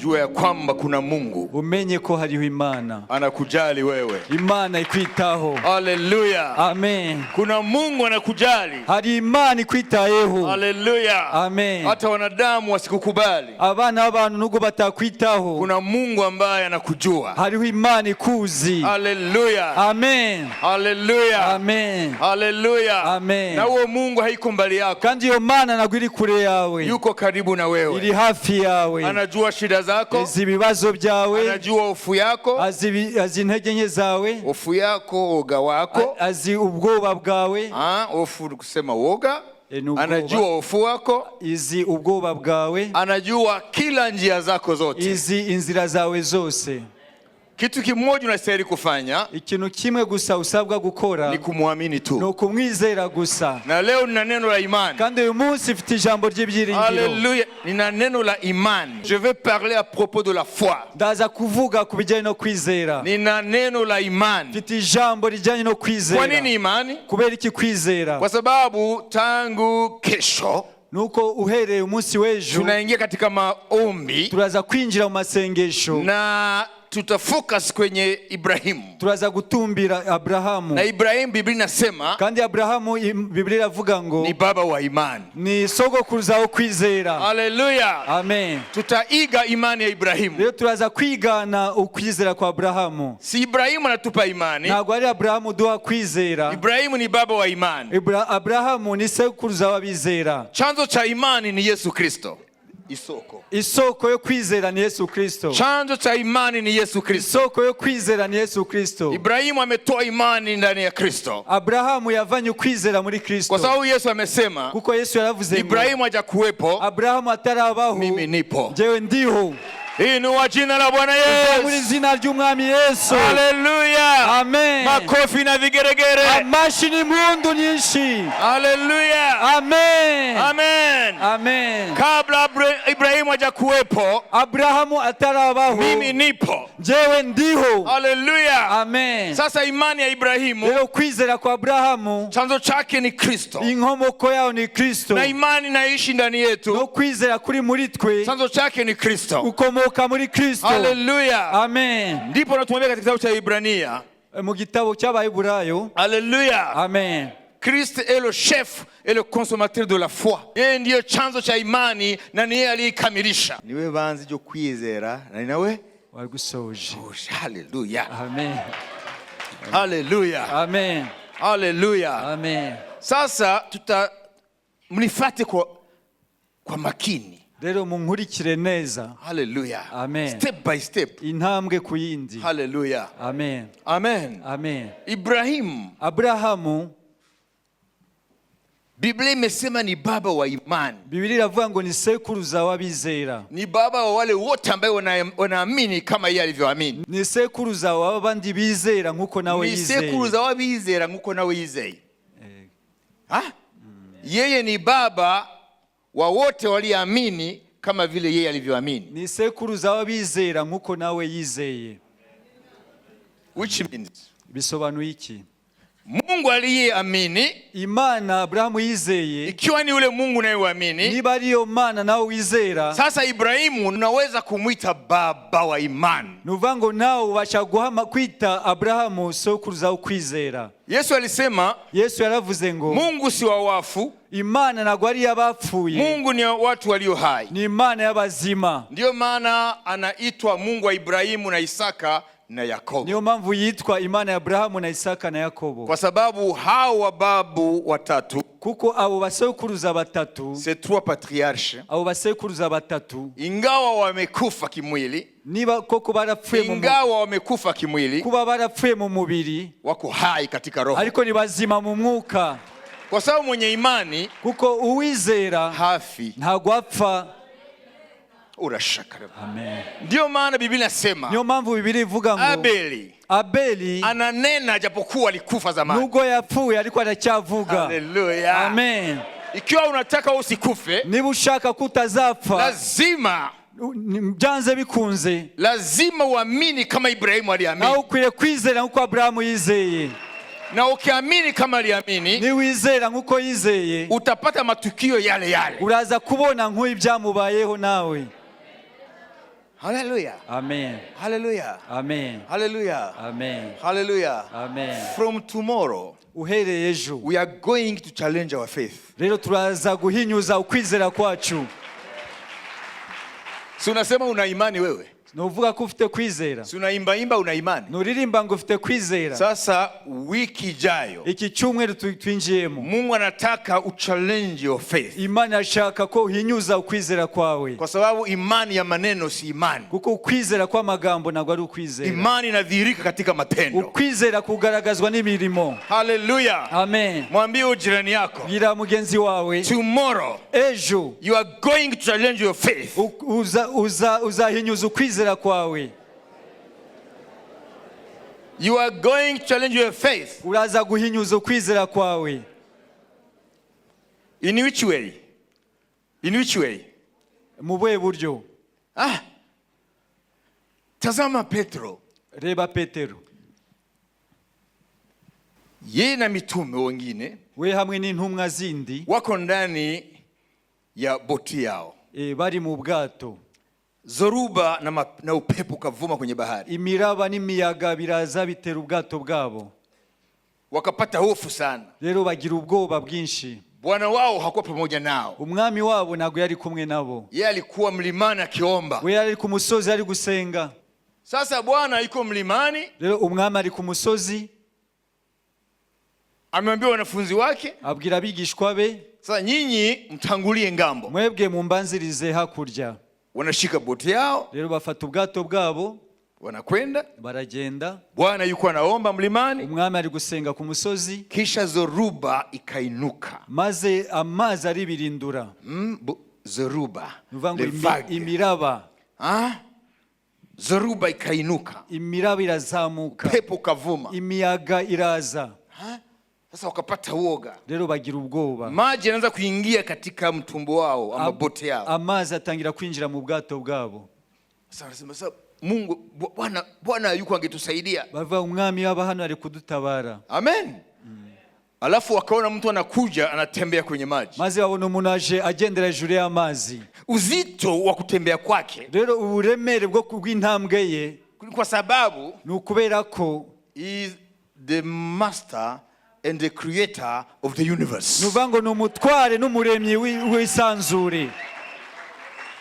Jua ya kwamba kuna Mungu Umenye ko hariho Imana anakujali wewe. Imana ikwitaho. Haleluya! Amen. Kuna Mungu anakujali. Hari Imana ikwitayeho. Haleluya! Amen. Hata wanadamu wasikukubali, Abana b'abantu nubwo batakwitaho, kuna Mungu ambaye anakujua. Hariho Imana ikuzi. Haleluya! Amen. Haleluya! Amen. Haleluya! Amen. Na huo Mungu haiko mbali yako, Kandi iyo Mana ntabwo iri kure yawe, yuko karibu na wewe, iri hafi yawe. Anajua shida zako, Izi ibibazo byawe, anajua hofu yako, azi intege nke zawe, hofu yako, woga wako. Azi ubwoba bwawe. Ah, hofu ni kusema woga. E, ni ubwoba. Anajua hofu wako, Izi ubwoba bwawe, anajua kila njia zako zote. Izi inzira zawe zose. Kitu kimoja unastahili kufanya Ikintu kimwe gusa usabwa gukora ni kumwamini ni tu. Ukumwizera gusa. Na leo nina neno la imani. Kandi uyu munsi mfite ijambo ry'ibyiringiro. Haleluya, nina neno la imani. Je vais parler à propos de la foi. Ndaza kuvuga ku bijyanye no kwizera. Nina neno la imani. Mfite ijambo rijyanye no Kwa kwizera. nini imani? Kubera iki kwizera? Kwa sababu tangu kesho Nuko uhereye umunsi w'ejo tunaingia katika maombi turaza kwinjira mu masengesho, na tutafocus kwenye Ibrahimu. Turaza gutumbira Aburahamu. Na Ibrahimu, Biblia inasema Kandi Aburahamu Bibiliya iravuga ngo ni baba wa imani. Ni sogokuruza wo kwizera. Haleluya. Amen. Tutaiga imani ya Ibrahimu. Rero turaza kwigana ukwizera kwa Aburahamu. Si Ibrahimu anatupa imani. Ntabwo ari Aburahamu uduha kwizera. Ibrahimu ni baba wa imani. Aburahamu ni sekuruza w'abizera. Chanzo cha imani ni Yesu Kristo. Isoko. Isoko yo kwizera ni Yesu Kristo. Chanzo cha imani ni Yesu Kristo. Isoko yo kwizera ni Yesu Kristo. Ibrahimu ametoa imani ndani ya Kristo. Aburahamu yavanye ukwizera muri Kristo, Kwa sababu Yesu amesema kuko Yesu yaravuze ngo Ibrahimu hajakuwepo, Aburahamu atarabaho, mimi nipo. Njyewe ndiho. Inua jina la Bwana Muri Yesu. Izina ry'umwami Yesu. Haleluya. Amen. Makofi na vigeregere. Amashi n'impundu nyinshi. Haleluya. Amen. Amen. Amen. Kabla Ibrahimu hajakuwepo, Aburahamu atarabaho, mimi nipo. Njyewe ndiho. Haleluya. Amen. Sasa imani ya Ibrahimu Rero kwizera kwa Aburahamu, chanzo chake ni Kristo. Inkomoko yawo ni Kristo. Na imani inaishi ndani No yetu, kwizera kuri muri twe chanzo chake ni Kristo. Ukomoka muri Kristo. Haleluya. Amen. Ndipo natuambia katika kitabu cha Ibrania. Mu gitabo cy'Abaheburayo. Haleluya. Amen. Christ est le chef et le consommateur de la foi. Yeye ndiyo chanzo cha imani na ni yeye aliyeikamilisha. Niwe banze ryo kwizera na ni nawe Wagusoje. Haleluya. Amen. Haleluya. Amen. Haleluya. Amen. Sasa tuta mnifate kwa makini. Rero munkurikire neza. Haleluya. Amen. Step by step. Intambwe ku yindi. Haleluya. Amen. Amen. Amen. Ibrahim, Aburahamu, Biblia imesema ni baba wa imani. Bibiliya iravuga ngo ni sekuruza w'abizera. Ni baba wa wale wote ambaye wanaamini kama yeye alivyoamini. Ni sekuruza w'abandi bizera nk'uko nawe Ni yizeye. sekuruza w'abizera nk'uko nawe yizeye. Ha? Yeye ni baba wa wote walioamini kama vile yeye alivyoamini. Ni sekuruza w'abizera nk'uko nawe yizeye. Which means Bisobanuye iki? Mungu aliyeamini, Imana Aburahamu yizeye, ikiwa ni yule Mungu unayeuamini, niba ariyo Mana nawe wizera, sasa Ibrahimu unaweza kumwita baba wa imani. Ni ukuvuga ngo nawe ubasha guhama kwita Aburahamu sokuruza wo kwizera. Yesu alisema Yesu yaravuze ngo Mungu si wa wafu, Imana ntabwo ari iy'abapfuye, Mungu ni wa watu walio hai. Ni Imana y'abazima. Ndiyo maana anaitwa Mungu wa Ibrahimu na Isaka na Yakobo, Niyo mpamvu yitwa Imana ya Aburahamu na Isaka na Yakobo, kwa sababu hao wababu watatu, kuko abo basekuruza batatu, ces trois patriarches, abo basekuruza batatu, ingawa wamekufa kimwili, niba koko barapfuye mu ingawa wamekufa kimwili, kuba barapfuye mu mubiri, wako hai katika roho, ariko ni bazima mu mwuka, kwa sababu mwenye imani kuko uwizera hafi. Ntabwo apfa. Urashaka. Amen. Ndiyo maana Biblia inasema Niyo mpamvu Bibiliya ivuga ngo Abeli Abeli ananena japokuwa alikufa zamani. Nubwo yapfuye ariko aracyavuga. Haleluya. Amen. Ikiwa unataka usikufe, Niba ushaka ko utazapfa, lazima byanze bikunze lazima uamini kama Ibrahimu aliamini, nawe ukwiriye kwizera nk'uko Aburahamu yizeye. Na ukiamini kama aliamini, Niwizera nk'uko yizeye, utapata matukio yale yale. Uraza kubona nk'uyu ibyamubayeho nawe. Haleluya. Amen. Haleluya. Amen. Haleluya. Amen. Haleluya. Amen. From tomorrow, Uhereye ejo, we are going to challenge our faith. Rero turaza guhinyuza ukwizera kwacu. Si unasema una imani wewe? Nuvuga ko ufite kwizera? Si unaimbaimba una imani? Nuririmba ngo ufite kwizera? Sasa wiki ijayo, Iki cyumweru twinjiyemo, Mungu anataka uchallenge your faith. Imana ashaka ko uhinyuza ukwizera kwawe. Kwa sababu imani ya maneno si imani. Kuko ukwizera kw'amagambo ntabwo ari ukwizera. Imani inadhihirika katika matendo. Ukwizera kugaragazwa n'imirimo. Haleluya. Amen. Mwambie jirani yako, Bwira mugenzi wawe, tomorrow ejo you are going to challenge your faith. Uzahinyuza ukwizera kwawe. You are going to challenge your faith. Uraza guhinyuza ukwizera kwawe. In which way? In which way? Mu buhe buryo? Ah. Tazama Petro, Reba Petero, yeye na mitume wengine we hamwe n'intumwa zindi, wako ndani ya boti yao. Bari mu bwato. Zoruba na upepo ukavuma kwenye bahari, Imiraba n'imiyaga biraza bitera ubwato bwabo. Wakapata hofu sana. Rero bagira ubwoba bwinshi. Bwana wao hakuwa pamoja nao, Umwami wabo ntabwo yari kumwe nabo. Yeye alikuwa mlimani akiomba. We yari ku musozi ari gusenga. Sasa Bwana yuko mlimani, Rero umwami ari ku musozi, amewambia wanafunzi wake, abwira abigishwa be, sasa nyinyi mtangulie ngambo. Mwebwe mumbanzirize hakurya. Wanashika boti yao, Rero bafata ubwato bwabo, wanakwenda. Baragenda. Bwana yuko anaomba mlimani, Umwami ari gusenga ku musozi, kisha zoruba ikainuka. Maze amazi aribirindura. Zoruba, Ni ukuvuga ngo le vague. imiraba. Ah? Zoruba ikainuka, Imiraba irazamuka, pepo ukavuma. Imiyaga iraza. Ha? Sasa wakapata woga, Rero bagira ubwoba. Maji yanaanza kuingia katika mtumbo wao ama boti yao. Amazi atangira kwinjira mu bwato bwabo. Sasa wanasema sasa Mungu Bwana yuko angetusaidia. Bavuga umwami yaba hano ari kudutabara. Amen. Alafu wakaona mtu anakuja anatembea kwenye maji. Maze babona umuntu aje agendera hejuru y'amazi. Uzito wa kutembea kwake Rero uburemere bwo bw'intambwe ye, kwa sababu ni ukubera ko he is the master and the creator of the ni universe. ukuvuga ngo ni umutware n'umuremyi w'isanzure.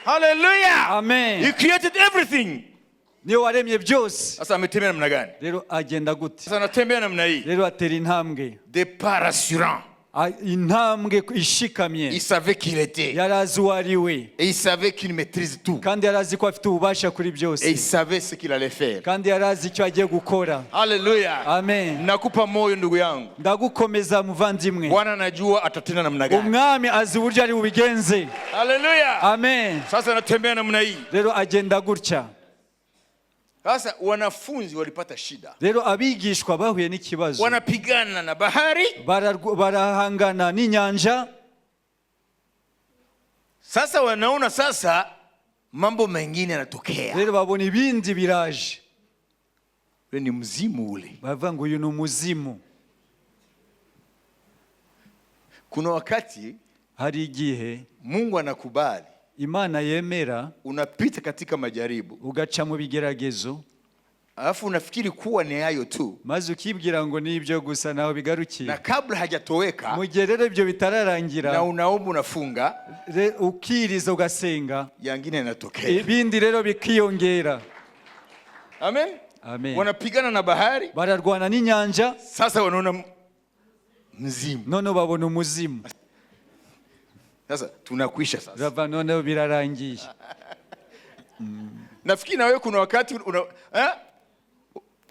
Hallelujah. Amen. He created everything. Niwe waremye byose. Sasa ametembea namna gani? Rero agenda gute? Sasa anatembea namna hii. Rero atera intambwe. Des pas rassurants. Intambwe ishikamye. Il savait qui il était. Yari azi uwo ari we. Et il savait qu'il maîtrise tout. Kandi yari azi ko afite ububasha kuri byose. Et il savait ce qu'il allait faire. Kandi yari azi icyo agiye gukora. Hallelujah. Amen. Nakupa moyo ndugu yangu. Ndagukomeza muvandimwe. Bwana anajua atatenda namna gani. Umwami azi uburyo ari bubigenze. Hallelujah. Amen. Sasa anatembea namna hii. Rero agenda gutya. Sasa wanafunzi walipata shida. Rero abigishwa bahuye n'ikibazo. Wanapigana na bahari. Barahangana n'inyanja. Sasa wanaona sasa mambo mengine yanatokea. Rero babona ibindi biraje. Ule ni mzimu ule. Bavuga ngo uyu ni umuzimu. Kuna wakati Hari igihe Mungu anakubali Imana yemera unapita katika majaribu, ugaca mu bigeragezo, alafu unafikiri kuwa ni hayo tu, maze ukibwira ngo ni ibyo gusa naho bigarukiye, na kabla hajatoweka mu gihe rero ibyo bitararangira, na unaomba unafunga, ukiriza ugasenga, yangine yanatokea. Ibindi rero bikiyongera. Amen. Amen. Wanapigana na bahari, Bararwana n'inyanja, sasa wanaona mzimu. Noneho babona umuzimu. Sasa tunakwisha sasa. Bava noneho birarangiye. Nafikiri na wewe kuna wakati una, eh?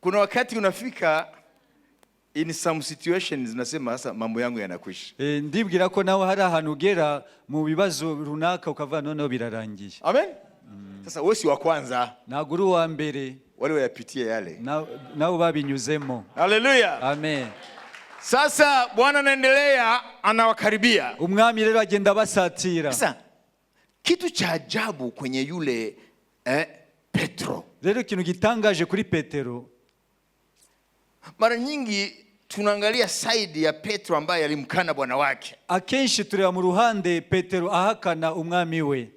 Kuna wakati unafika in some situations unasema sasa mambo yangu yanakwisha. Ndibwira ko nawe hari ahantu ugera mu bibazo runaka ukavuga noneho birarangiye. Amen. Sasa wewe si wa kwanza, Ntabwo uri uwa mbere, wale wayapitie yale. Nabo babinyuzemo. Haleluya. Amen. Sasa Bwana anaendelea anawakaribia. Umwami rero agenda abasatira. Sasa kitu cha ajabu kwenye yule Petro, Rero ikintu gitangaje kuri Petero, mara nyingi tunaangalia side ya Petro ambaye alimkana Bwana wake, akenshi tureba mu ruhande Petero ahakana umwami we,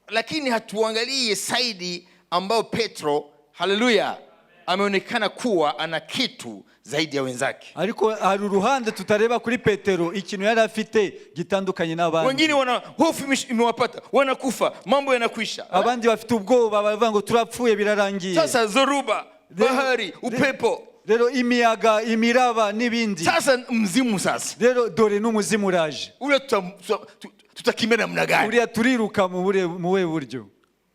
lakini hatuangalii side ambao Petro, haleluya, ameonekana kuwa ana kitu zaidi ya wenzake. Ariko hari uruhande tutareba kuri Petero, ikintu yari afite gitandukanye n'abandi. Wengine wana hofu imewapata, wanakufa, mambo yanakwisha. Abandi bafite ubwoba, baravuga ngo turapfuye, birarangiye. Sasa zoruba, bahari, upepo. Rero imiyaga, imiraba n'ibindi. Sasa mzimu sasa. Rero dore n'umuzimu uraje. Ule tutakimbia namna gani? Uriya turiruka mu buhe buryo?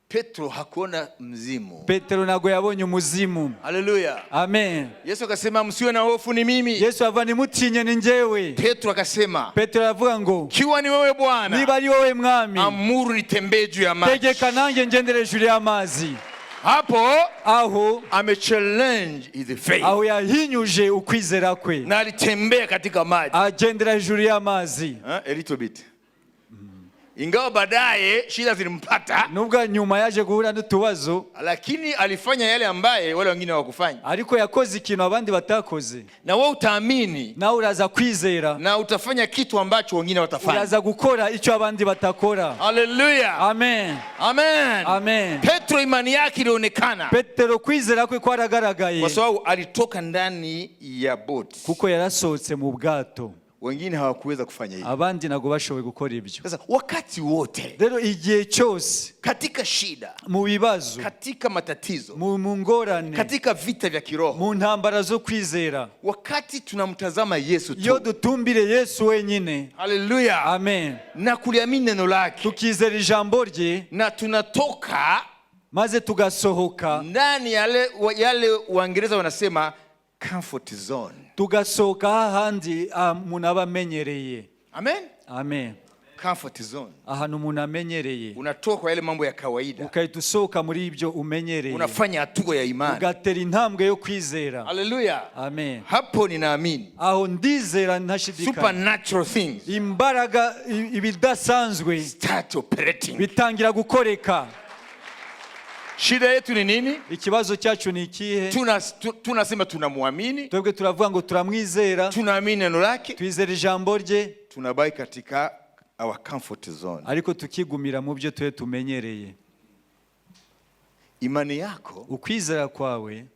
Petro hakuona mzimu. Petero ntabwo yabonye umuzimu. Haleluya. Amen. Yesu akasema, msiwe na hofu, ni mimi. Yesu avuga, ntimutinye, ni njyewe. Petro akasema, Petero aravuga ngo, kiwa ni wewe Bwana, niba ari wowe Mwami, amuru nitembee juu ya maji. Tegeka nanjye ngendere hejuru y'amazi. Hapo Aho amechallenge his faith aho yahinyuje ukwizera kwe. Na alitembea katika maji. Agendera hejuru y'amazi. Eh, a little bit. Ingawa baadaye shida zilimpata, Nubwo nyuma yaje guhura n'utubazo, lakini alifanya yale ambaye wale wengine hawakufanya. Ariko yakoze ikintu abandi batakoze. Na wewe utaamini Nawe uraza kwizera, na utafanya kitu ambacho wengine watafanya. Uraza gukora icyo abandi batakora. Haleluya. Amen. Amen. Amen. Petro imani yake ilionekana Petero kwizera kwe kwaragaragaye kwa sababu alitoka ndani ya boti. Kuko yarasohotse mu bwato. Wengine hawakuweza kufanya hivyo. Abandi ntabwo bashoboye gukora ibyo. Sasa wakati wote Rero igihe cyose, katika shida, mu bibazo, katika matatizo, mu ngorane, katika vita vya kiroho, mu ntambara zo kwizera, wakati tunamtazama Yesu iyo tu, dutumbire Yesu wenyine, haleluya, amen, na kuliamini neno lake, tukizera ijambo rye, na tunatoka maze tugasohoka ndani yale Waingereza wanasema comfort zone. Tugasohoka hahandi umuntu aba amenyereye. Amen. Amen. Comfort zone. Ahantu umuntu amenyereye. Unatoka kwa yale mambo ya kawaida, Ugahita usohoka muri ibyo umenyereye, unafanya hatua ya imani. Ugatera intambwe yo kwizera. Haleluya. Amen. Hapo ninaamini Aho ndizera ntashidikanya supernatural things imbaraga ibidasanzwe start operating. Bitangira gukoreka. Shida yetu ni nini? Ikibazo cyacu ni ikihe? Tunasema tunamwamini, Twebwe turavuga ngo turamwizera, tunaamini neno lake, twizera ijambo rye, tunabaki katika our comfort zone. Ariko tukigumira mu byo twe tumenyereye. Imani yako Ukwizera kwawe,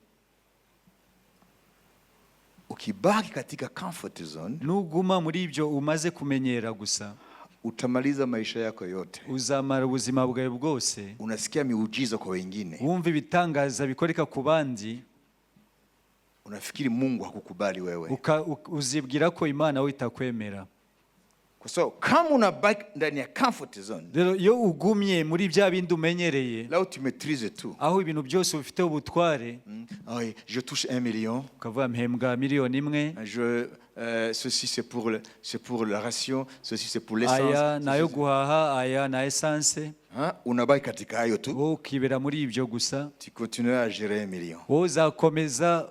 ukibaki katika comfort zone, nuguma muri ibyo umaze kumenyera gusa, utamaliza maisha yako yote. Uzamara ubuzima bwawe bwose. Unasikia miujiza kwa wengine, Wumva ibitangaza bikoreka ku bandi, unafikiri Mungu hakukubali wewe. Uzibwira ko Imana we itakwemera. Kwa sababu kama unabaki ndani ya comfort zone, Rero iyo ugumye muri bya bindi umenyereye, là où tu maîtrises tout. Aho ibintu byose ufite ubutware, Ah oui, je touche 1 million. Ukavuga mpembwa miliyoni 1. Ceci c'est pour la ration, ceci c'est pour l'essence. Aya ni ayo guhaha, aya ni essence. Hein? Unabaki katika hayo tu. Wowe ukibera muri ibyo gusa. Tu continues à gérer 1 million. Wowe uzakomeza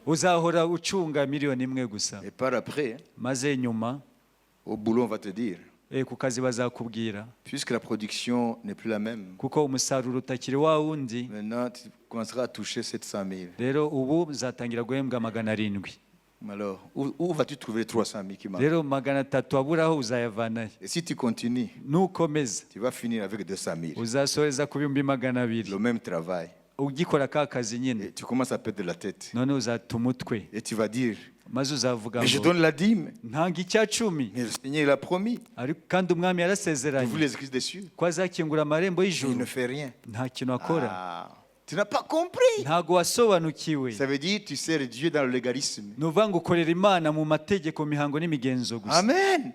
uzahora ucunga miliyoni 1 gusa. Et par après, hein, Maze nyuma, au boulot, on va te dire, ku kazi bazakubwira, puisque la production n'est plus la même, kuko umusaruro utakiri wa wundi, maintenant tu commenceras à toucher 700 000. Rero ubu uzatangira guhembwa 700. Alors, où vas-tu trouver les 300 000 qui manquent? Rero 300 aburaho uzayavanahe? Et si tu continues, Nukomeza, tu vas finir avec 200 000. Uzasoreza ku 200,000. Le même travail. Ugikora ka kazi nyine. Et tu commences à perdre la tête. None uzata umutwe. Et tu vas dire, Maze uzavuga mais je ngo donne la dîme. Ntanga icya cumi. Mais le Seigneur, il a promis. Ariko kandi Umwami yarasezeranye Vous les églises des cieux. Ko azakingura amarembo y'ijuru. Il ne fait rien. Nta kintu akora. Ah, tu n'as pas compris. Ntabwo wasobanukiwe. Ça veut dire tu sers Dieu dans le légalisme. Ni ukuvuga ngo ukorera Imana mu mategeko, mihango n'imigenzo gusa. Amen.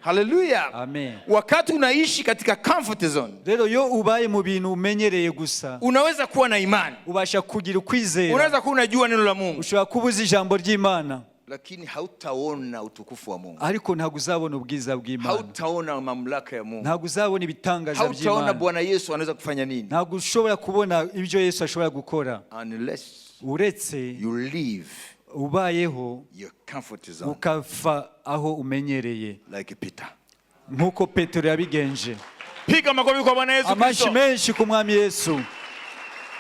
Haleluya. Amen. Wakati unaishi katika comfort zone, Rero iyo ubaye mu bintu umenyereye gusa, unaweza kuwa na imani, ubasha kugira ukwizera, unaweza kuwa unajua neno la Mungu, ushobora kuba uzi ijambo ry'Imana, lakini hautaona utukufu wa Mungu, ariko ntabwo uzabona ubwiza bw'Imana, hautaona mamlaka ya Mungu, ntabwo uzabona ibitangaza hautaona by'Imana, Bwana Yesu anaweza kufanya nini, ntabwo ushobora kubona ibyo Yesu ashobora gukora, unless uretse you leave ubayeho your comfort zone ukava aho umenyereye, like Peter. Nk'uko Petero yabigenje. Piga makofi kwa Bwana Yesu Amashyi Kristo. Menshi ku Mwami Yesu.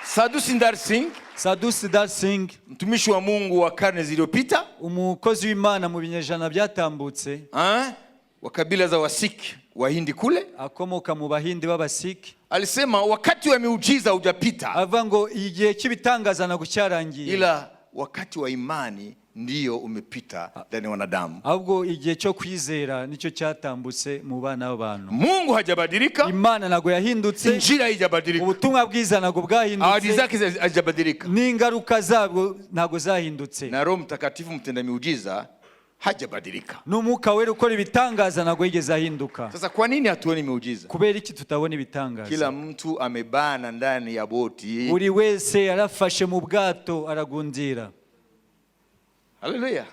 Sadhu Sundar Singh, Sadhu Sundar Singh, mtumishi wa Mungu wa karne zilizopita, umukozi w'Imana mu binyejana byatambutse, hein? Wa kabila za Wasiki, Wahindi kule. Akomoka mu Bahindi b'Abasiki. Alisema wakati wa miujiza hujapita, Avuga ngo igihe cy'ibitangaza ntabwo cyarangiye, ila wakati wa imani ndiyo umepita ndani ya wanadamu. Ahubwo igihe cyo kwizera nicyo cyatambutse mu bana b'abantu. Mungu hajabadilika, Imana ntabwo yahindutse, injili haijabadilika, ubutumwa bwiza ntabwo ahadi bwahindutse, zake hazijabadilika, n'ingaruka zabwo ntabwo zahindutse, na Roho Mtakatifu mtenda miujiza hajabadilika. N'Umwuka Wera ukora ibitangaza ntabwo yigeze ahinduka. Sasa kwa nini hatuoni miujiza? Kubera iki tutabona ibitangaza? Kila mtu amebana ndani ya boti. Buri wese yarafashe mu bwato aragundira. Haleluya!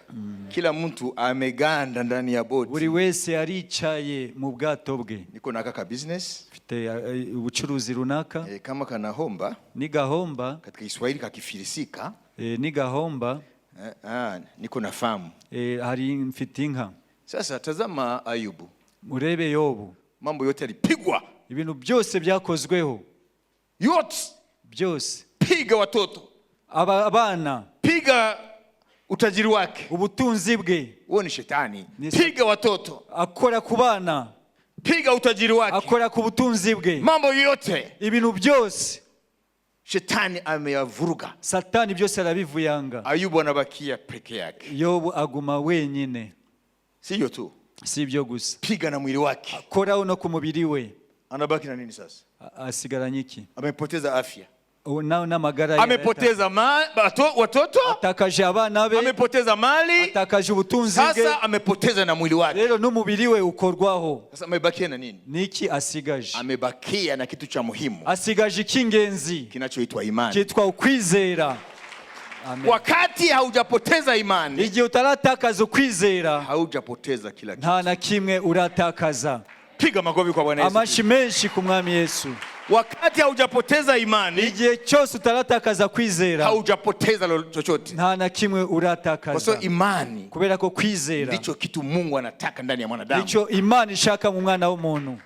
Kila mtu ameganda ndani ya Buri boti. Wese aricaye mu bwato bwe. Niko na kaka business, Mfite ubucuruzi runaka. Kama kanahomba, Nigahomba, katika Kiswahili kakifilisika, nigahomba, niko na famu. Hari mfite inka. Sasa tazama Ayubu, Murebe Yobu, mambo yote yalipigwa, ibintu byose byakozweho, yote, byose, piga watoto, abana, piga utajiri wake, ubutunzi bwe, huo ni shetani, Ni piga watoto, akora ku bana, piga utajiri wake, akora ku butunzi bwe, mambo yote ibintu byose shetani ameyavuruga. Satani byose arabivuyanga. Ayubu anabakia peke yake. Yobu aguma wenyine. Sivyo tu, Si ibyo gusa, piga na mwili wake, akoraho no ku mubiri we. Anabaki na nini sasa? Asigaranye iki? Amepoteza afya, Ubu nawe n'amagara ye, amepoteza watoto, atakaje abana be, amepoteza mali, atakaje ubutunzi bwe, sasa amepoteza na mwili wake. Rero n'umubiri we ukorwaho. Sasa amebakia na nini? Niki asigaje? Amebakia na kitu cha muhimu Asigaje icy'ingenzi kinachoitwa imani. Cyitwa ukwizera. Amen. Wakati haujapoteza imani, Igihe utaratakaza ukwizera, haujapoteza kila kitu. Nta na kimwe uratakaza. Piga makofi kwa Bwana Yesu. Amashi menshi ku Mwami Yesu. Wakati haujapoteza imani, Igihe cyose utaratakaza kwizera, haujapoteza chochote. Nta na kimwe Kwa uratakaza. sababu imani Kubera ko kwizera ndicho kitu Mungu anataka ndani ya mwanadamu. nicyo Imana ishaka mu mwana w'umuntu.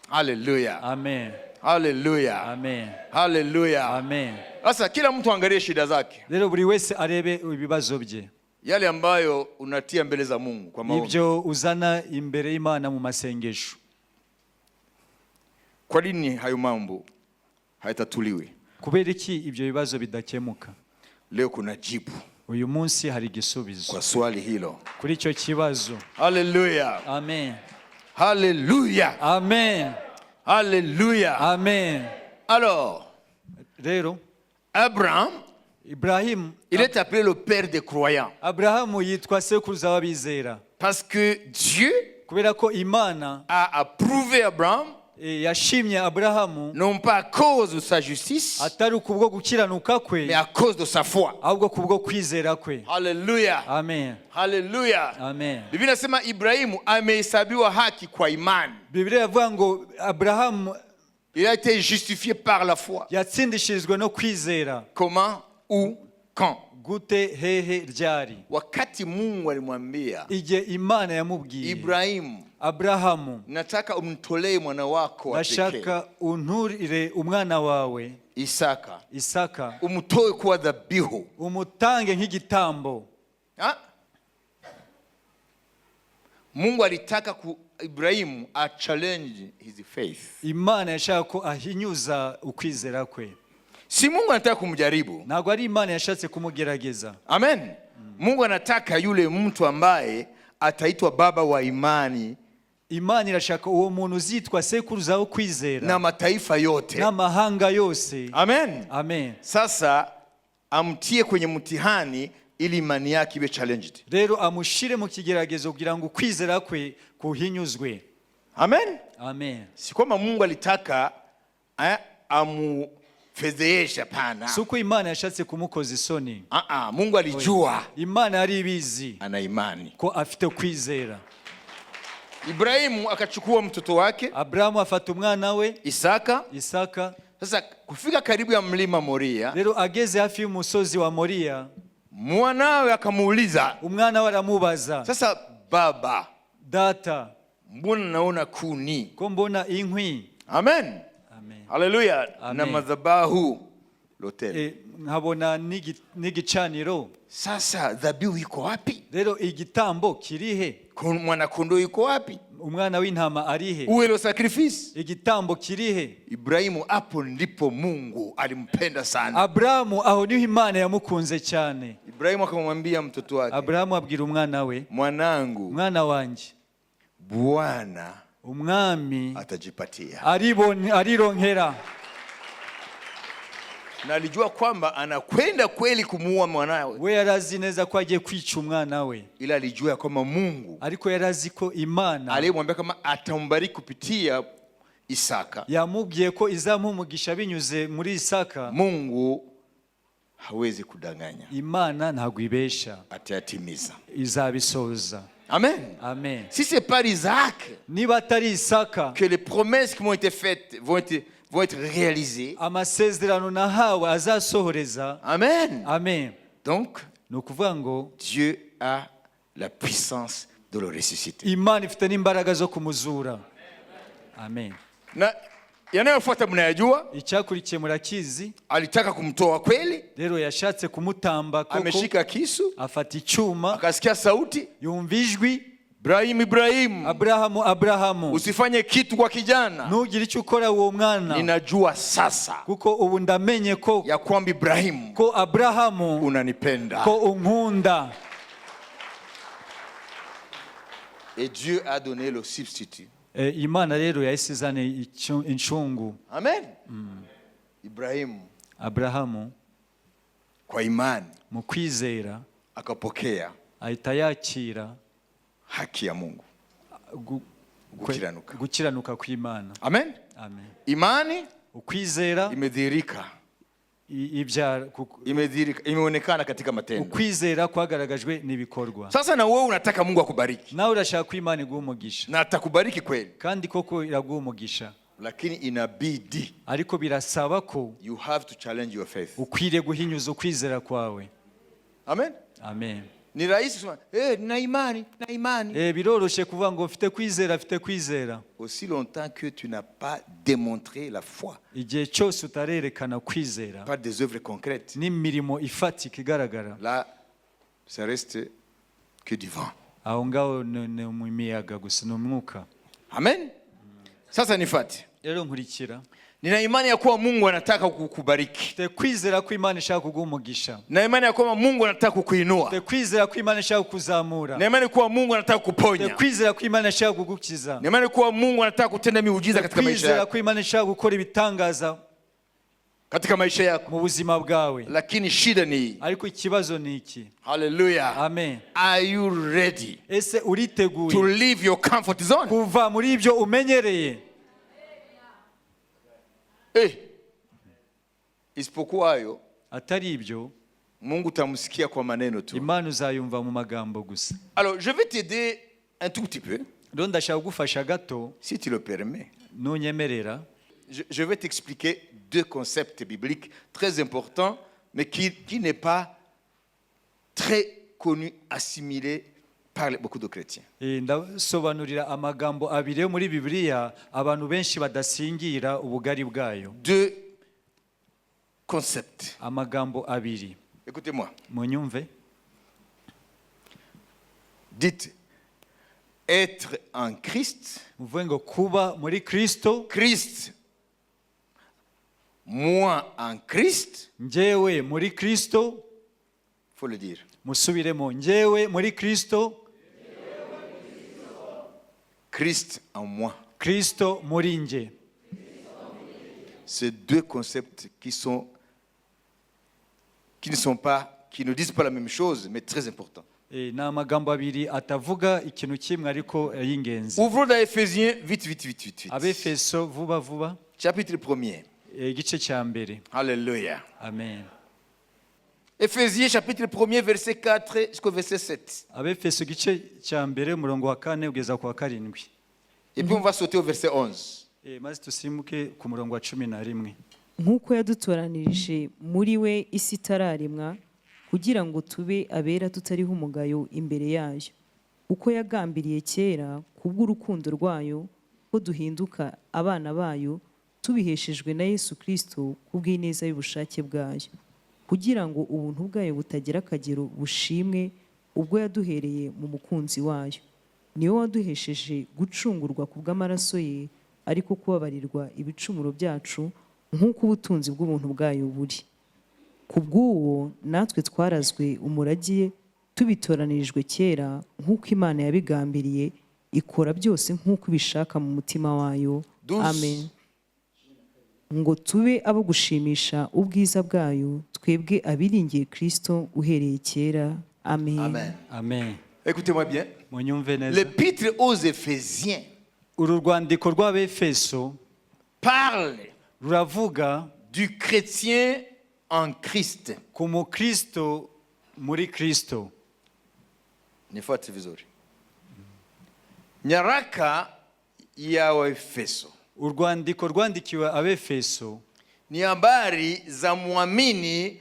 Haleluya. Amen. Haleluya. Amen. Haleluya. Amen. Sasa kila mtu angalie shida zake, Rero buri wese arebe ibibazo bye, yale ambayo unatia mbele za Mungu kwa maombi. Ibyo uzana imbere y'Imana mu masengesho. Kwa nini hayo mambo hayatatuliwi? Kubera iki ibyo bibazo bidakemuka? Leo kuna jibu Uyu munsi hari igisubizo kwa swali hilo. Kuri icyo kibazo. Haleluya. Amen. Haleluya. Amen. Haleluya. Amen. Alors, Rero Abraham, Ibrahimu, il est appelé le père des croyants Aburahamu yitwa sekuruza w'abizera, parce que Dieu kubera ko Imana a approuvé Abraham yashimye Aburahamu, non pas à cause de sa justice, atari ukubwo gukiranuka kwe, mais à cause de sa foi. Ahubwo kubwo kwizera kwe. Haleluya. Amen. Haleluya. Amen. Biblia inasema Ibrahimu amehesabiwa haki kwa imani. Bibiliya iravuga ngo Aburahamu Il a été justifié par la foi. Yatsindishirijwe no kwizera. Comment, où, quand? Gute, hehe, ryari? Wakati Mungu alimwambia Igihe Imana yamubwiye, Ibrahimu, Aburahamu, nataka umtolee mwana wako wa pekee ndashaka unturire umwana wawe Isaka, Isaka, umtoe kuwa dhabihu. Umutange nk'igitambo. Ha? Mungu alitaka ku Ibrahimu a challenge his faith. Imana yashaka ko ahinyuza ukwizera kwe. Si Mungu anataka kumjaribu. Ntabwo ari Imana yashatse kumugerageza. Amen. Mungu anataka yule mtu ambaye ataitwa baba wa imani Imana irashaka uwo muntu uzitwa sekuruza wo kwizera na mataifa yote. N'amahanga yose. Amen. Amen. Sasa amtie kwenye mtihani ili imani yake iwe challenged. Rero amushire mu kigeragezo kugira ngo ukwizera kwe kuhinyuzwe. Amen. Amen. Si kwamba Mungu alitaka amufedheheshe, hapana. Si uko Imana yashatse kumukoza isoni. Ah, ah, Mungu alijua Imana yari ibizi ana imani. Ko afite kwizera. Ibrahimu akachukua mtoto wake Aburahamu afata umwana we Isaka. Isaka. Sasa kufika karibu ya mlima Moria, Rero ageze hafi y'umusozi wa Moriya, mwanawe akamuuliza, umwana we aramubaza, sasa baba, data, mbona naona kuni? Ko mbona inkwi? Amen. Amen. Haleluya. Amen. Na madhabahu l'autel. Nkabona n'igicaniro. Sasa dhabihu iko wapi? Rero igitambo kirihe? Mwana kondoo yuko wapi? Umwana w'intama ari he? Où est le sacrifice? Igitambo kiri he? Ibrahimu, hapo ndipo Mungu alimpenda sana. Aburahamu, aho niho Imana yamukunze cyane. Ibrahimu akamwambia mtoto wake, Aburahamu abwira umwana we, mwanangu, mwana wanjye, Bwana Umwami atajipatia. Arironkera. Na alijua kwamba anakwenda kweli kumuua mwanawe, We yari azi neza ko agiye kwica umwana we, ila alijua ya kwamba Mungu ariko yari azi ko Imana aliyemwambia kama atambariki kupitia Isaka, yamubwiye ko izamuha umugisha binyuze muri Isaka, Mungu hawezi kudanganya, Imana ntabwo ibesha, atayatimiza. Izabisoza. Amen. Amen. Si c'est par Isaac Niba atari Isaka que les promesses qui m'ont été faites vont être réalisées. Amasezerano nahawe azasohoreza. Amen. Amen. Donc, Ni ukuvuga ngo Dieu a la puissance de le ressusciter. Imana ifite n'imbaraga zo kumuzura. Amen. Na yanayofuata mnayajua. Icyakurikiye murakizi. Alitaka kumtoa kweli, Rero yashatse kumutamba koko, ameshika kisu, afata icyuma, akasikia sauti, yumva ijwi, Ibrahim, Ibrahim, Aburahamu, Aburahamu, usifanye kitu kwa kijana. Ntugire icyo ukora uwo mwana, Ninajua sasa kuko ubu ndamenye ko ya kwamba Ibrahimu ko Aburahamu unanipenda. Ko unkunda. Et Dieu a donné le substitut. Eh, Imana rero yahise izana incungu. Amen. Ibrahimu Aburahamu kwa imani mu kwizera akapokea ahita yakira haki ya Mungu. Gukiranuka. Gukiranuka kw'Imana. Amen. Amen. Imani Ukwizera imedhihirika, ibyara imedhihirika, imeonekana katika matendo. Ukwizera kwagaragajwe n'ibikorwa. Sasa na wewe unataka Mungu akubariki Nawe urashaka ko Imana iguha umugisha, na atakubariki kweli, kandi koko iraguha umugisha, lakini inabidi ariko birasaba ko you have to challenge your faith. Ukwiriye guhinyuza ukwizera kwawe. Amen. Amen. Ni rahisi kusema eh, nina imani, nina imani. Eh, biroroshye kuvuga ngo mfite kwizera, mfite kwizera. Aussi longtemps que tu n'as pas démontré la foi Igihe cyose utarerekana kwizera par des œuvres concrètes, n'imirimo ifatika igaragara, là, ça reste que du vent. Aho ngaho ni mu miyaga gusa, ni umwuka. Amen. Sasa nifate. Rero nkurikira. Nina imani ya kuwa Mungu anataka kukubariki. Mfite kwizera ko Imana ishaka kuguha umugisha. Na imani ya kwamba Mungu anataka kukuinua. Mfite kwizera ko Imana ishaka kukuzamura. Na imani kuwa Mungu anataka Mfite kukuponya. kwizera ko Imana ishaka kugukiza. Na imani kuwa Mungu anataka kutenda miujiza katika maisha Kwizera yako. ko Imana ishaka gukora ibitangaza Katika maisha yako. mu buzima bwawe. Lakini shida ni hii. Ariko ikibazo ni iki. Hallelujah. Amen. Are you ready Ese to uriteguye leave your comfort zone? Kuva muri ibyo umenyereye? Eh. Isipokuwa hayo, Atari ibyo, Mungu utamsikia kwa maneno tu. Imana uzayumva mu magambo gusa. Alors, je vais t'aider un tout petit peu, Rero ndashaka kugufasha gato, si tu le permets. nunyemerera. Je vais t'expliquer deux concepts bibliques très importants, mais qui n'est pas très connu, assimilé par beaucoup de chrétiens. Eh, ndasobanurira amagambo abiri yo muri Bibiliya abantu benshi badasingira ubugari bwayo. Deux concepts. Amagambo abiri. Écoutez-moi. Munyumve. Dites, être en Christ, Muvuge ngo kuba muri Kristo, Christ, moi en Christ, njyewe muri Kristo, il faut le dire. Musubiremo, njyewe muri Kristo, Christ en moi. Kristo muri njye. Ces deux concepts qui ne sont pas, qui ne disent pas la même chose, mais très importants. Eh, ni amagambo abiri atavuga ikintu kimwe ariko y'ingenzi. Ouvrons dans Éphésiens, vite, vite, vite, vite, vite. Abefeso, vuba vuba. Chapitre 1er. Eh, igice cya mbere. Alléluia. Amen. Éphésiens, chapitre 1er, verset 4 jusqu'au verset 7. Abefeso igice cya mbere, umurongo wa kane kugeza ku wa karindwi. Et puis on va sauter au verset 11. Eh, maze tusimbuke ku murongo wa 11. Nk'uko yadutoranirije muri we isi itararemwa kugira ngo tube abera tutariho umugayo imbere yayo, uko yagambiriye kera kubw'urukundo rwayo ko duhinduka abana bayo tubiheshejwe na Yesu Kristo kubw'ineza y'ubushake bwayo, kugira ngo ubuntu bwayo butagira akagero bushimwe ubwo yaduhereye mu mukunzi wayo. Niwe waduhesheje gucungurwa ku bw'amaraso ye, ariko kubabarirwa ibicumuro byacu nk'uko ubutunzi bw'ubuntu bwayo buri. Ku bw'uwo natwe twarazwe umurage tubitoranirijwe kera nk'uko Imana yabigambiriye, ikora byose nk'uko ibishaka mu mutima wayo. 12. Amen. Ngo tube abo gushimisha ubwiza bwayo, twebwe abiringiye Kristo uhereye kera. Amen. Amen. Amen. Écoutez-moi bien. Munyumve neza. L'épître aux Éphésiens Uru rwandiko rw'Abefeso parle ruravuga du chrétien en Christ. Ku mukristo muri Kristo. Nifuate vizuri. Nyaraka ya Waefeso Urwandiko rwandikiwe Abefeso ni habari za mwamini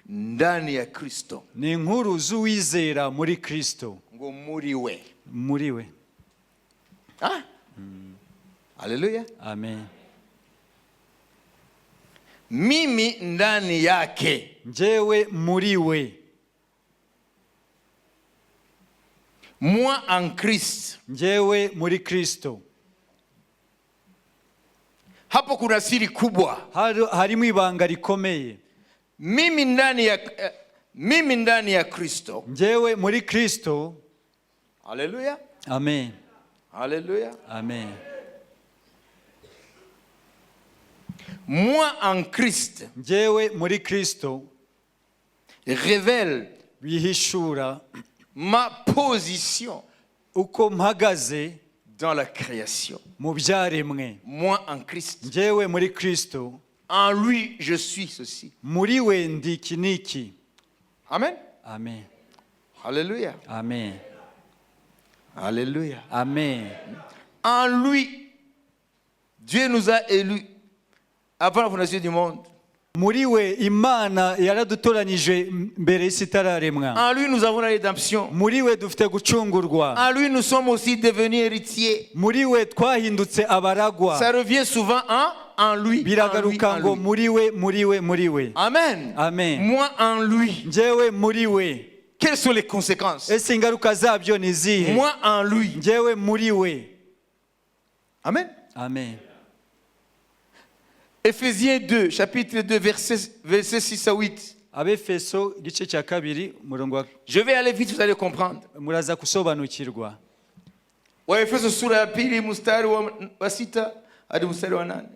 ndani ya Kristo. Ni inkuru z'uwizera muri Kristo. Ngo muri we. Muri we. Ah? Haleluya. Amen. Mimi ndani yake. Njyewe muri we. Moi en Christ. Njyewe muri Kristo. Hapo kuna siri kubwa. Harimo ibanga rikomeye. Mimi ndani ya Kristo. Njyewe muri Kristo. Haleluya. Amen. Haleluya. Amen. Moi en Christ Njyewe muri Kristo révèle bihishura ma position uko mpagaze dans la création. Mu byaremwe. Moi en Christ. Njyewe muri Kristo. En lui, je suis ceci. Muri we ndi iki n'iki. Amen. Amen. Alléluia. Amen. Alléluia. Amen. En lui, Dieu nous a élus avant la fondation du monde. Muri we Imana yaradutoranyije mbere y'isi itararemwa. En lui, nous avons la rédemption. Muri we dufite gucungurwa. En lui, nous sommes aussi devenus héritiers. Muri we twahindutse abaragwa. Ça revient souvent en lui. En lui, Biragaruka en ngo lui. Muri we, muri we, muri we. Amen. Amen. Moi en lui. Njyewe muri we. Quelles sont les conséquences? Ese ingaruka zabyo ni izihe? Moi en lui. Njyewe muri we. Amen. Amen. Éphésiens 2, chapitre 2, versets 6 à 8. Abefeso igice cya kabiri umurongo wa Je vais aller vite, vous allez comprendre. Muraza gusobanukirwa. Waefeso sura ya pili mstari wa sita hadi mstari wa nane.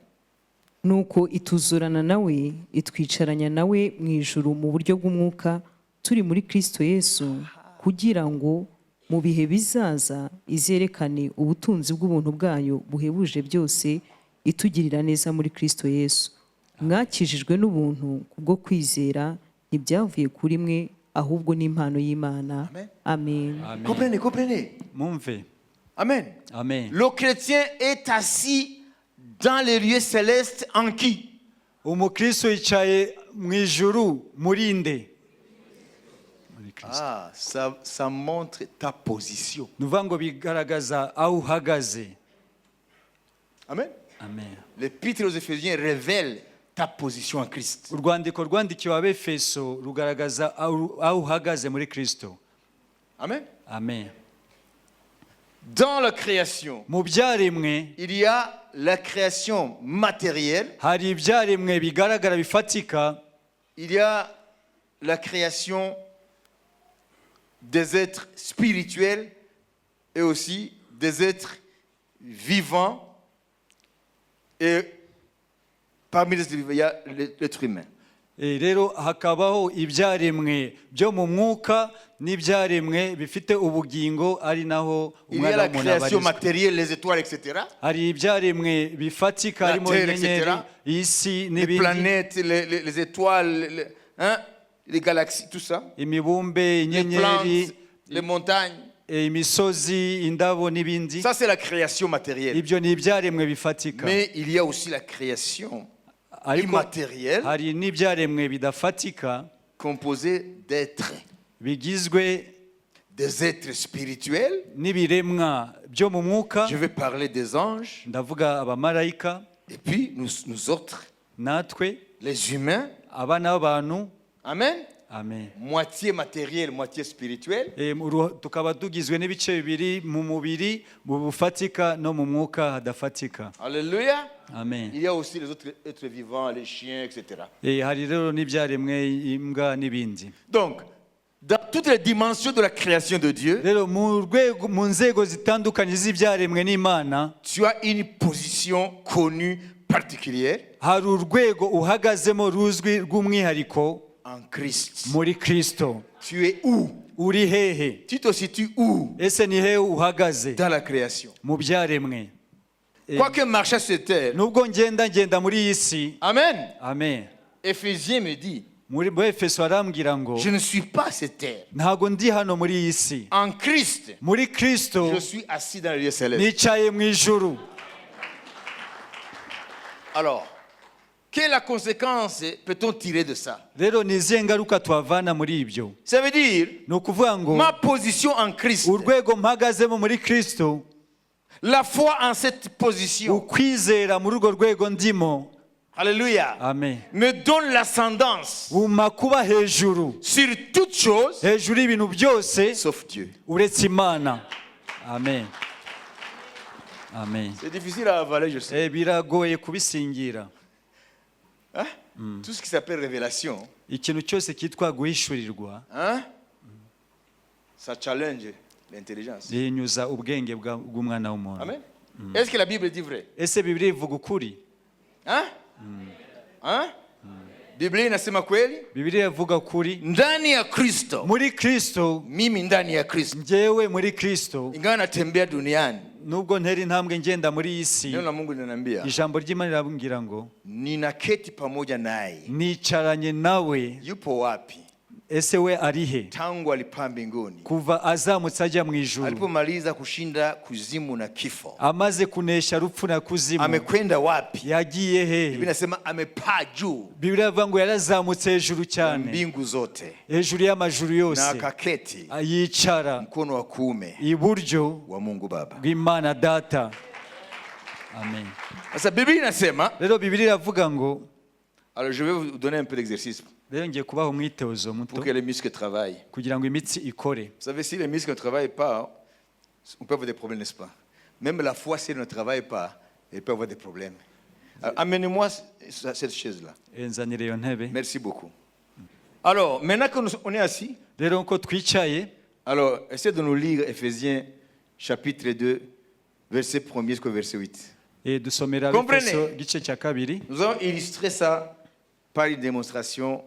Nuko ituzurana nawe, itwicaranya nawe mu ijuru mu buryo bw'umwuka turi muri Kristo Yesu, kugira ngo mu bihe bizaza izerekane ubutunzi bw'ubuntu bwayo buhebuje byose itugirira neza muri Kristo Yesu. Mwakijijwe n'ubuntu kubwo kwizera, ntibyavuye kuri mwe, ahubwo ni impano y'Imana. Amen. Amen. Amen. Comprenez, comprenez. Mumve. Amen. Amen. Le chrétien est assis dans les lieux célestes en qui? Umukristo yicaye mu ijuru muri nde? Muri Kristo. Ah, ça montre ta position. Ni ukuvuga ngo bigaragaza aho uhagaze. Amen. Amen. L'épître aux Éphésiens révèle ta position en Christ. Urwandiko rwandikiwe Abefeso rugaragaza aho aho uhagaze muri Kristo. Amen. Amen. Dans la création, Mu byaremwe il y a la création matérielle, hari ibyaremwe bigaragara bifatika, il y a la création des êtres spirituels et aussi des êtres vivants. Et parmi les êtres vivants, il y a l'être humain. Eh, rero hakabaho ibyaremwe byo mu mwuka n'ibyaremwe bifite ubugingo ari naho Il y a umwana la w'umuntu création abarizwa. Matérielle, les étoiles, etc. Hari ibyaremwe bifatika La harimo terre, inyenyeri, etc. isi Les n'ibindi. planètes, les étoiles, hein, les galaxies, tout ça. Imibumbe, Les inyenyeri, plantes, les montagnes. Eh, imisozi, indabo n'ibindi. Ça, c'est la création matérielle. Ibyo ni ibyaremwe bifatika. Mais il y a aussi la création Ariko immatérielle hari n'ibyaremwe bidafatika composée d'êtres, bigizwe des êtres spirituels. N'ibiremwa byo mu mwuka. Je vais parler des anges. Ndavuga abamarayika. Et puis, nous, nous autres, Natwe les humains. abana b'abantu. Amen. Amen. Moitié matériel, moitié spirituel. Tukaba tugizwe n'ibice bibiri mu mubiri mu bufatika no mu mwuka hadafatika. Alléluia. Amen. Il y a aussi les autres êtres vivants, les chiens, etc. Hari rero n'ibyaremwe imbwa n'ibindi. Donc, dans toutes les dimensions de la création de Dieu, Rero mu rwego mu nzego zitandukanye z'ibyaremwe n'Imana, tu as une position connue particulière hari urwego uhagazemo ruzwi rw'umwihariko en Christ. Muri Kristo. Tu es où? Uri hehe? Tu te situes où? Ese ni hehe uhagaze? Dans la création. Mu byaremwe. Quoique marcher sur terre. Nubwo ngenda ngenda muri iyi si. Amen. Amen. Éphésiens me dit, muri mu Efeso arambwira ngo je ne suis pas cette terre. Ntabwo ndi hano muri iyi si. En Christ, Muri Kristo je suis assis dans le lieu céleste. Nicaye mu ijuru. Alors, quelle est la conséquence peut-on tirer de ça? Rero ni izihe ngaruka twavana muri ibyo? Ça veut dire, Ni ukuvuga ngo ma position en Christ, urwego mpagazemo muri Kristo, la foi en cette position, ukwizera muri urwo rwego ndimo, alléluia, amen, me donne l'ascendance bumpa kuba hejuru sur toute chose, hejuru y'ibintu byose sauf Dieu. Uretse Imana. Amen, amen. C'est difficile à avaler, je sais. Biragoye kubisingira. Hein? Tout ce qui s'appelle révélation, Ikintu cyose cyitwa guhishurirwa, hein, ça challenge l'intelligence. Bihinyuza ubwenge bw'umwana w'umuntu. Amen. Est-ce que la Bible dit vrai? Ese Bibiliya ivuga ukuri? Hein? Hein? Biblia inasema kweli? Bibiliya ivuga ukuri. Ndani ya Kristo, Muri Kristo, mimi ndani ya Kristo, njyewe muri Kristo, ingawa natembea duniani, nubwo ntera intambwe ngenda muri iyi si, neno la Mungu linaniambia ijambo ry'Imana rirambwira ngo ninaketi pamoja naye. Nicaranye nawe. Yupo wapi? Ese we ari he? Tangu alipaa mbinguni, Kuva azamutse ajya mu ijuru, alipomaliza kushinda kuzimu na kifo, amaze kunesha rupfu na kuzimu, amekwenda wapi? Yagiye Biblia hehe? inasema amepaa juu Bibiliya ivuga ngo yarazamutse hejuru cyane, mbingu zote hejuru y'amajuru na yose, akaketi yicara mkono wa kuume iburyo wa Mungu Baba. bw'Imana Data. Amen. Sasa Biblia inasema, Rero Bibiliya iravuga ngo, alors je vais vous donner un peu d'exercice rero ngiye kubaha umwitozo muto pour que les muscles travaillent. Kugira ngo imitsi ikore. Vous savez, si les muscles ne travaillent pas, on peut avoir des problèmes, n'est-ce pas? Même la foi, si elle ne travaille pas, elle peut avoir des problèmes. Alors, amenez-moi cette chaise-là. Nzanire iyo ntebe. Merci beaucoup. Alors, maintenant que nous, on est assis, Rero nko twicaye, alors essayez de nous lire Éphésiens chapitre 2, verset 1er jusqu'au verset 8. Dusomera Comprenez. Abefeso igice cya kabiri. Nous allons illustrer ça par une démonstration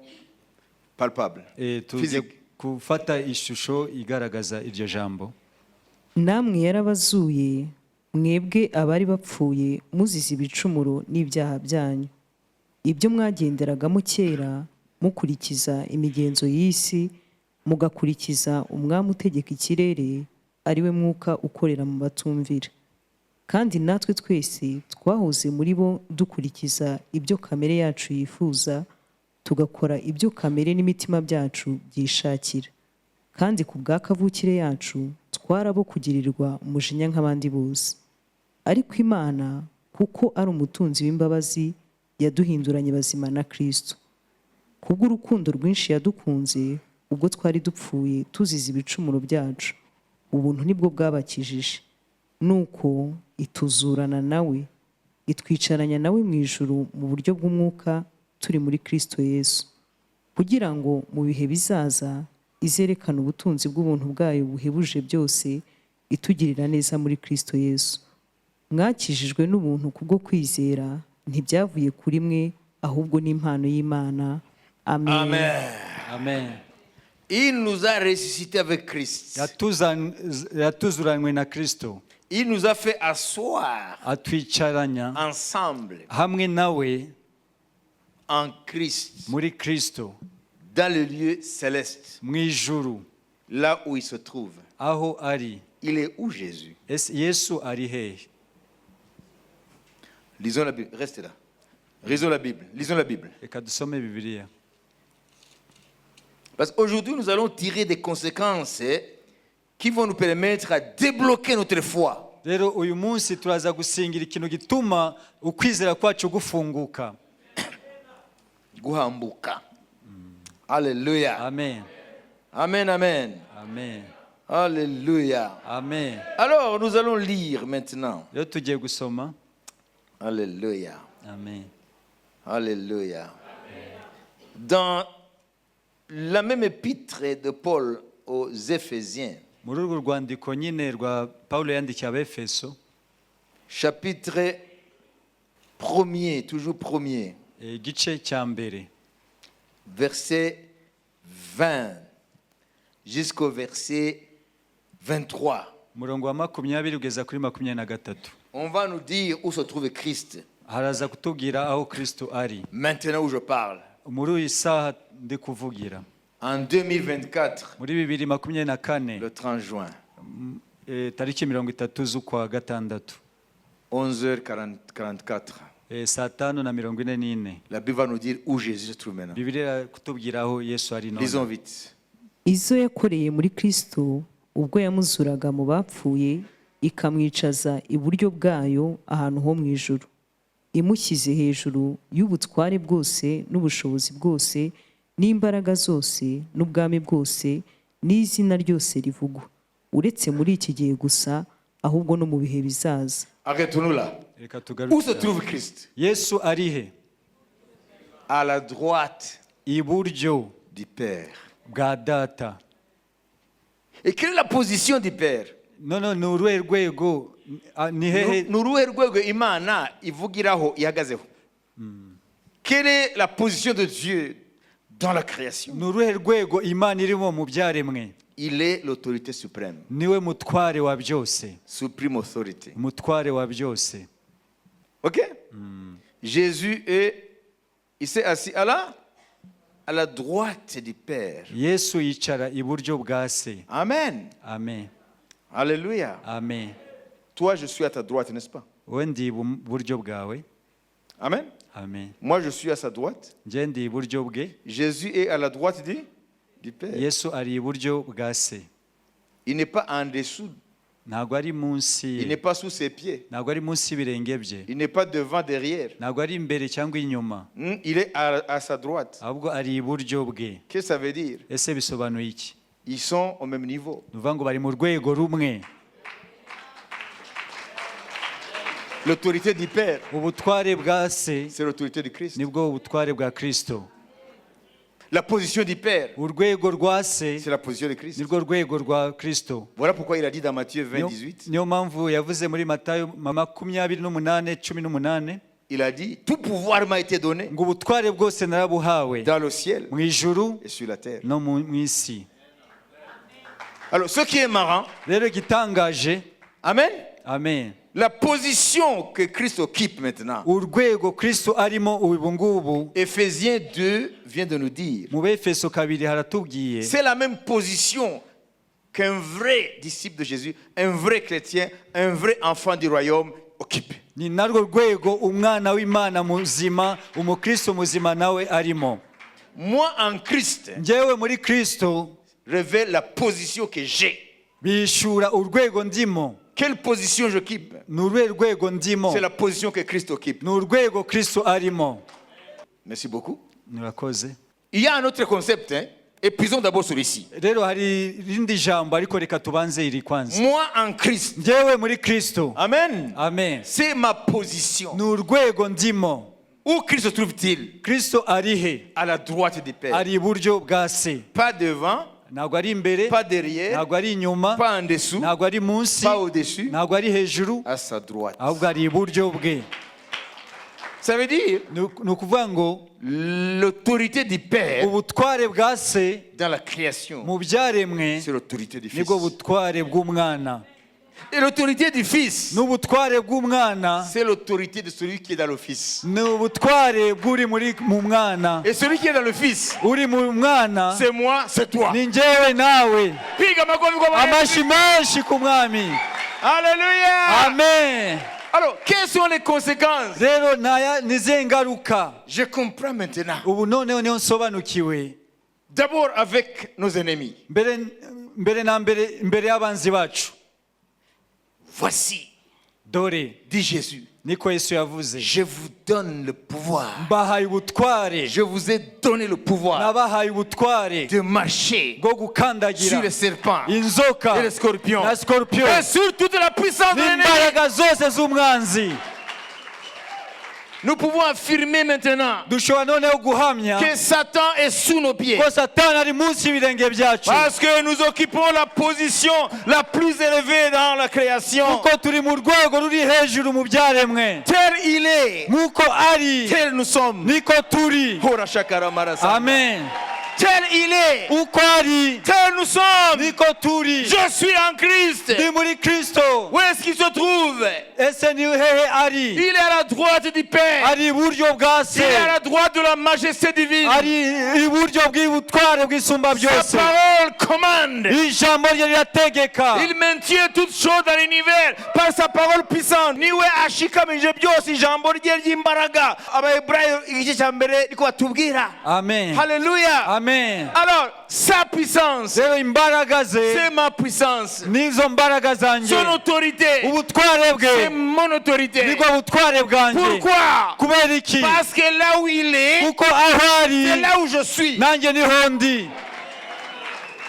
palpable, Tugiye physique. Gufata ishusho igaragaza iryo jambo. Namwe yarabazuye mwebwe abari bapfuye muzize ibicumuro n'ibyaha byanyu ibyo mwagenderagamo kera mukurikiza imigenzo y'isi mugakurikiza umwami utegeka ikirere ari we mwuka ukorera mu batumvira kandi natwe twese twahoze muri bo dukurikiza ibyo kamere yacu yifuza tugakora ibyo kamere n'imitima byacu byishakira kandi ku bwa kavukire yacu twarabo kugirirwa umujinya nk'abandi bose ariko Imana kuko ari umutunzi w'imbabazi yaduhinduranye bazima na Kristo kubw'urukundo rwinshi yadukunze ubwo twari dupfuye tuzize ibicumuro byacu ubuntu nibwo bwabakijije nuko ituzurana nawe itwicaranya nawe mu ijuru mu buryo bw'umwuka turi muri Kristo Yesu kugira ngo mu bihe bizaza izerekane ubutunzi bw'ubuntu bwayo buhebuje byose itugirira neza muri Kristo Yesu. Mwakijijwe n'ubuntu kubwo kwizera ntibyavuye kuri mwe ahubwo ni impano y'Imana. Amen. Amen. Amen. Il nous a ressuscités avec Christ. Yatuzuranywe na Kristo. Il nous a fait asseoir Atwicaranya ensemble hamwe nawe en Christ muri Kristo dans le lieu céleste, mu ijuru là où il se trouve. Aho ari. Il est où, Jésus? Ese Yesu ari hehe? Lisons la Bible. Restez là. Lisons la Bible. Lisons la Bible. Reka dusome Bibiliya. Parce qu'aujourd'hui, nous allons tirer des conséquences, hein, qui vont nous permettre à débloquer notre foi. Rero uyu munsi turaza gusingira ikintu gituma ukwizera kwacu gufunguka. Guhambuka. Alléluia. Amen. Amen, amen. Amen. Alléluia. Amen. Alors, nous allons lire maintenant. Rero tugiye gusoma. Alléluia. Amen. Alléluia. Dans la même épître de Paul aux Éphésiens, Muri urwo rwandiko nyine rwa Pawulo yandikiye Abefeso, chapitre premier, toujours premier, igice cya mbere, verset 20 jusqu'au verset 23. Umurongo wa 20 kugeza kuri 23. On va nous dire où se trouve Christ Haraza kutubwira aho Kristo ari maintenant où je parle. Muri iyi saha ndi kuvugira. En 2024, Muri 2024, le 30 juin, tariki 30 z'ukwa gatandatu, 11h44, saa 5:44, la Bible va nous dire où Jésus se trouve maintenant. Bibiliya kutubwira aho Yesu ari none. Lisons vite. Izo yakoreye muri Kristo ubwo yamuzuraga mu bapfuye ikamwicaza iburyo bwayo ahantu ho mu ijuru imushyize hejuru y'ubutware bwose n'ubushobozi bwose n'imbaraga zose n'ubwami bwose n'izina ryose rivugwa uretse muri iki gihe gusa ahubwo no mu bihe bizaza. Arrêtons-nous là. Reka Où se tugarukire. trouve Christ? Yesu ari he? À la droite Iburyo du Père. Bwa Data. Et quelle est la position du Père? None ni uruhe rwego ni hehe? Ni uruhe rwego Imana ivugiraho ihagazeho? Quelle est la position de Dieu dans la création? Ni uruhe rwego Imana irimo mu byaremwe? Il est l'autorité suprême, Niwe mutware wa byose. Supreme authority. Umutware wa byose. Ok. Jésus il s'est assis à la droite du Père. Yesu yicara iburyo bwa Se. Amen. Amen. Alléluia. Amen. Toi, je suis à ta droite, n'est-ce pas? Wowe ndi iburyo bwawe. Amen. Amen. Moi, je suis à sa droite. Njye ndi iburyo bwe. Jésus est à la droite du Père. Yesu ari iburyo bwa Se. Il n'est pas en dessous. Ntabwo ari munsi Il ye. n'est pas sous ses pieds. Ntabwo ari munsi y'ibirenge bye. Il n'est pas devant, derrière. Ntabwo ari imbere cyangwa inyuma. Il est à sa droite. Ahubwo ari iburyo bwe. Qu'est-ce que ça veut dire? Ese bisobanuye iki? Ils sont au même niveau. Ni ukuvuga ngo bari mu rwego rumwe. L'autorité du Père, Ubutware bwa Se c'est l'autorité du Christ. Nibwo butware bwa Kristo. La position du Père, Urwego rwa Se c'est la position de Christ. Nirwo rwego rwa Kristo. Voilà pourquoi il a dit dans Matthieu 20, Niyo 18, niyo mpamvu yavuze muri Matayo 28:18, il a dit: Tout pouvoir m'a été donné ngo ubutware bwose narabuhawe dans le ciel mu ijuru et sur la terre. No mu isi. Alors, ce qui est marrant, Rero igitangaje, amen, amen, la position que Christ occupe maintenant, urwego Kristo arimo ubu ngubu, Éphésiens 2 vient de nous dire, mu Befeso 2 haratubwiye, c'est la même position qu'un vrai disciple de Jésus, un vrai chrétien, un vrai enfant du royaume occupe. Ni narwo rwego umwana w'Imana muzima umukristo muzima nawe arimo. Moi, en Christ, Njyewe muri Kristo révèle la position que j'ai. Bihishura urwego ndimo. Quelle position j'occupe? Ni uruhe rwego ndimo? C'est la position que Christ occupe. Ni urwego Kristo arimo. Merci beaucoup. Murakoze. Il y a un autre concept, hein. Épuisons d'abord celui-ci. Rero hari irindi jambo ariko reka tubanze iri kwanza. Moi, en Christ. Njyewe muri Kristo. Amen. Amen. C'est ma position. Ni urwego ndimo. Où Christ se trouve-t-il? Kristo ari he? À la droite du Père. Ari iburyo bwa Se. Pas devant, Ntabwo ari imbere, pas derrière, ntabwo ari inyuma, pas en dessous, ntabwo ari munsi, pas au-dessus, ntabwo ari hejuru, à sa droite. Ahubwo ari iburyo bwe. Ça veut dire Ni ukuvuga ngo l'autorité du Père ubutware bwa Se dans la création, mu byaremwe c'est l'autorité du Fils. Nibwo butware bw'umwana. Et l'autorité du Fils, N'ubutware bw'umwana c'est l'autorité de celui qui est dans le Fils. Ni ubutware bw'uri muri mu mwana. Et celui qui est dans le Fils, Uri mu mwana c'est moi, c'est toi. Ni njyewe nawe. Piga makofi kwa Bwana. Amashyi menshi ku Mwami. Alléluia. Amen. Alors, quelles sont les conséquences? Rero naya ni izihe ngaruka? Je comprends maintenant. Ubu noneho niho nsobanukiwe. D'abord avec nos ennemis. Mbere mbere na mbere imbere y'abanzi bacu. Voici Dore, dit Jésus, niko Yesu yavuze, je vous donne le pouvoir. Mbahaye ubutware. Je vous ai donné le pouvoir Nabahaye ubutware de marcher bwo gukandagira sur les serpents inzoka et les scorpions na scorpion et sur toute la puissance de l'ennemi. N'imbaraga zose z'umwanzi. Nous pouvons affirmer maintenant Dushobora noneho guhamya que Satan est sous nos pieds. Ko Satani ari munsi y'ibirenge byacu. Parce que nous occupons la position la plus élevée dans la création. Kuko turi mu rwego ruri hejuru mu byaremwe. Tel il est, Nk'uko ari, tel nous sommes. Niko turi. Hora shakaramarasa. Amen. Tel il est, Uko ari, tel nous sommes. Niko turi. Je suis en Christ. Ndi muri Kristo. Où est-ce qu'il se trouve? Ese ni hehe ari? Il est à la droite du Père. Ari iburyo bwa Se. Il est à la droite de la majesté divine. Ari iburyo bw'ubutware bw'isumba Sa byose. Parole commande. Ijambo rye rirategeka. Il maintient toutes choses dans l'univers par sa parole puissante. Niwe ashikamije byose ijambo rye ry'imbaraga. Abaheburayo igice cya mbere niko batubwira. Amen. Haleluya. Amen. Alors, sa puissance, Rero imbaraga ze c'est ma puissance. Nizo mbaraga zanjye. Son autorité, Ubutware bwe c'est mon autorité. Nibwo butware bwanjye. Pourquoi? Kubera iki? Parce que là où il est, Kuko aho ari, c'est là où je suis. Nanjye niho ndi.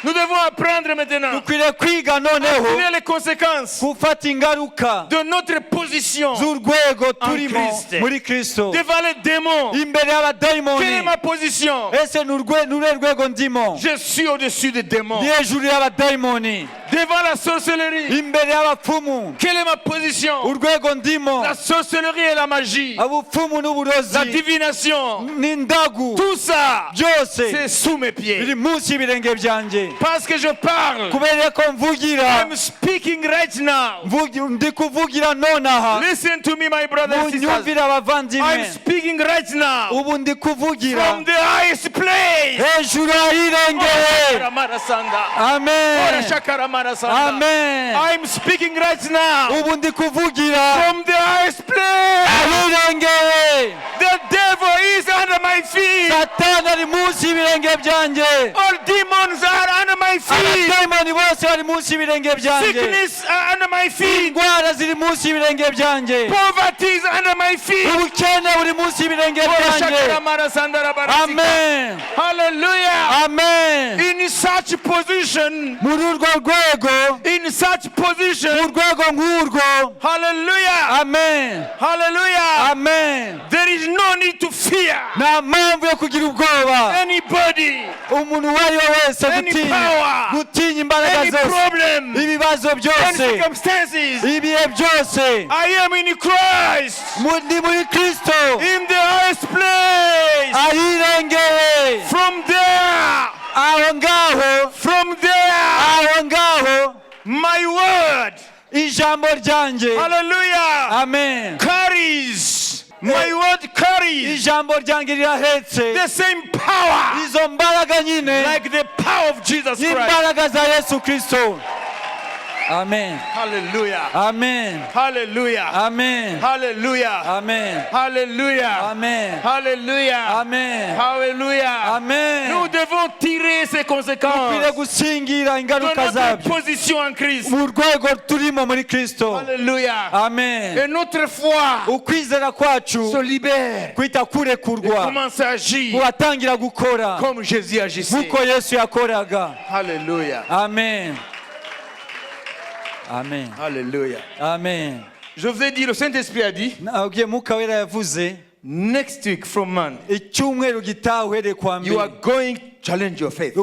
Nous devons apprendre maintenant Dukwiriye kwiga à noneho tirer les conséquences gufata ingaruka de notre position z'urwego en turimo Christ. Muri Kristo. Devant les démons. Imbere y'abadayimoni. Quelle est ma position? Ese ni urwe- ni uruhe rwego ndimo? Je suis au-dessus des démons. Ndi hejuru y'abadayimoni. Devant la sorcellerie. Imbere y'abapfumu. Quelle est ma position? Urwego ndimo. La sorcellerie et la magie. Abupfumu n'uburozi. La divination. N'indagu. Tout ça, Byose c'est sous mes pieds. Biri munsi y'ibirenge byanjye. Parce que je parle. Kubera ko mvugira. I'm speaking right now. Ndi kuvugira nonaha. Listen to me, my brothers and sisters. Munyumvire abavandimwe. I'm speaking right now. Ubu ndi kuvugira From the highest place. Hejuru ahirengeye. Shakaramarasanda. Amen. Shakaramarasanda. Amen. I'm speaking right now. Ubu ndi kuvugira From the highest place. Ahirengeye. The devil is under my feet. Satani ari munsi y'ibirenge byanjye. All demons are under my feet. Abadayimoni bose bari munsi y'ibirenge byanjye. Sickness are under my feet. Indwara ziri munsi y'ibirenge byanjye. Poverty is under my feet. Ubukene buri munsi y'ibirenge byanjye. Shakaramarasandarabarasika. Amen. Hallelujah. Amen. In such position, Muri urwo rwego, in such position, mu rwego nk'urwo. Hallelujah. Amen. Hallelujah. Amen. There is no need to fear Nta mpamvu yo kugira ubwoba anybody, umuntu uwo ari we wese, any gutinya, power, gutinya imbaraga any zose, problem, ibibazo any byose, circumstances. ibihe byose. I am in Christ, Ndi muri Kristo, in the highest place. Ahirengeye. From there, Aho ngaho, from there, aho ngaho, my word, ijambo ryanjye, hallelujah, amen, carries, my word carries ijambo ryanjye rirahetse the same power izo mbaraga nyine like the power of Jesus Christ. n'imbaraga za Yesu Kristo. Amen. Hallelujah. Amen. Hallelujah. Amen. Hallelujah. Amen. Hallelujah. Amen. Hallelujah. Amen. Hallelujah. Amen. Nous devons tirer ces conséquences Dukwiriye gusingira de ingaruka notre zabyo position en Christ. mu rwego turimo muri Kristo. Alléluia. Amen. Et notre foi Ukwizera kwacu se libère kwita et kurekurwa, commence à agir kuratangira gukora comme Jésus agissait. nk'uko Yesu yakoraga. Alléluia. Amen. Amen. Alléluia. Amen. Je vous ai dit, le Saint-Esprit a dit, Nabwiye Mwuka Wera yavuze, next week from Monday, icyumweru gitaha uhereye kwa you are mbere, going to challenge your faith.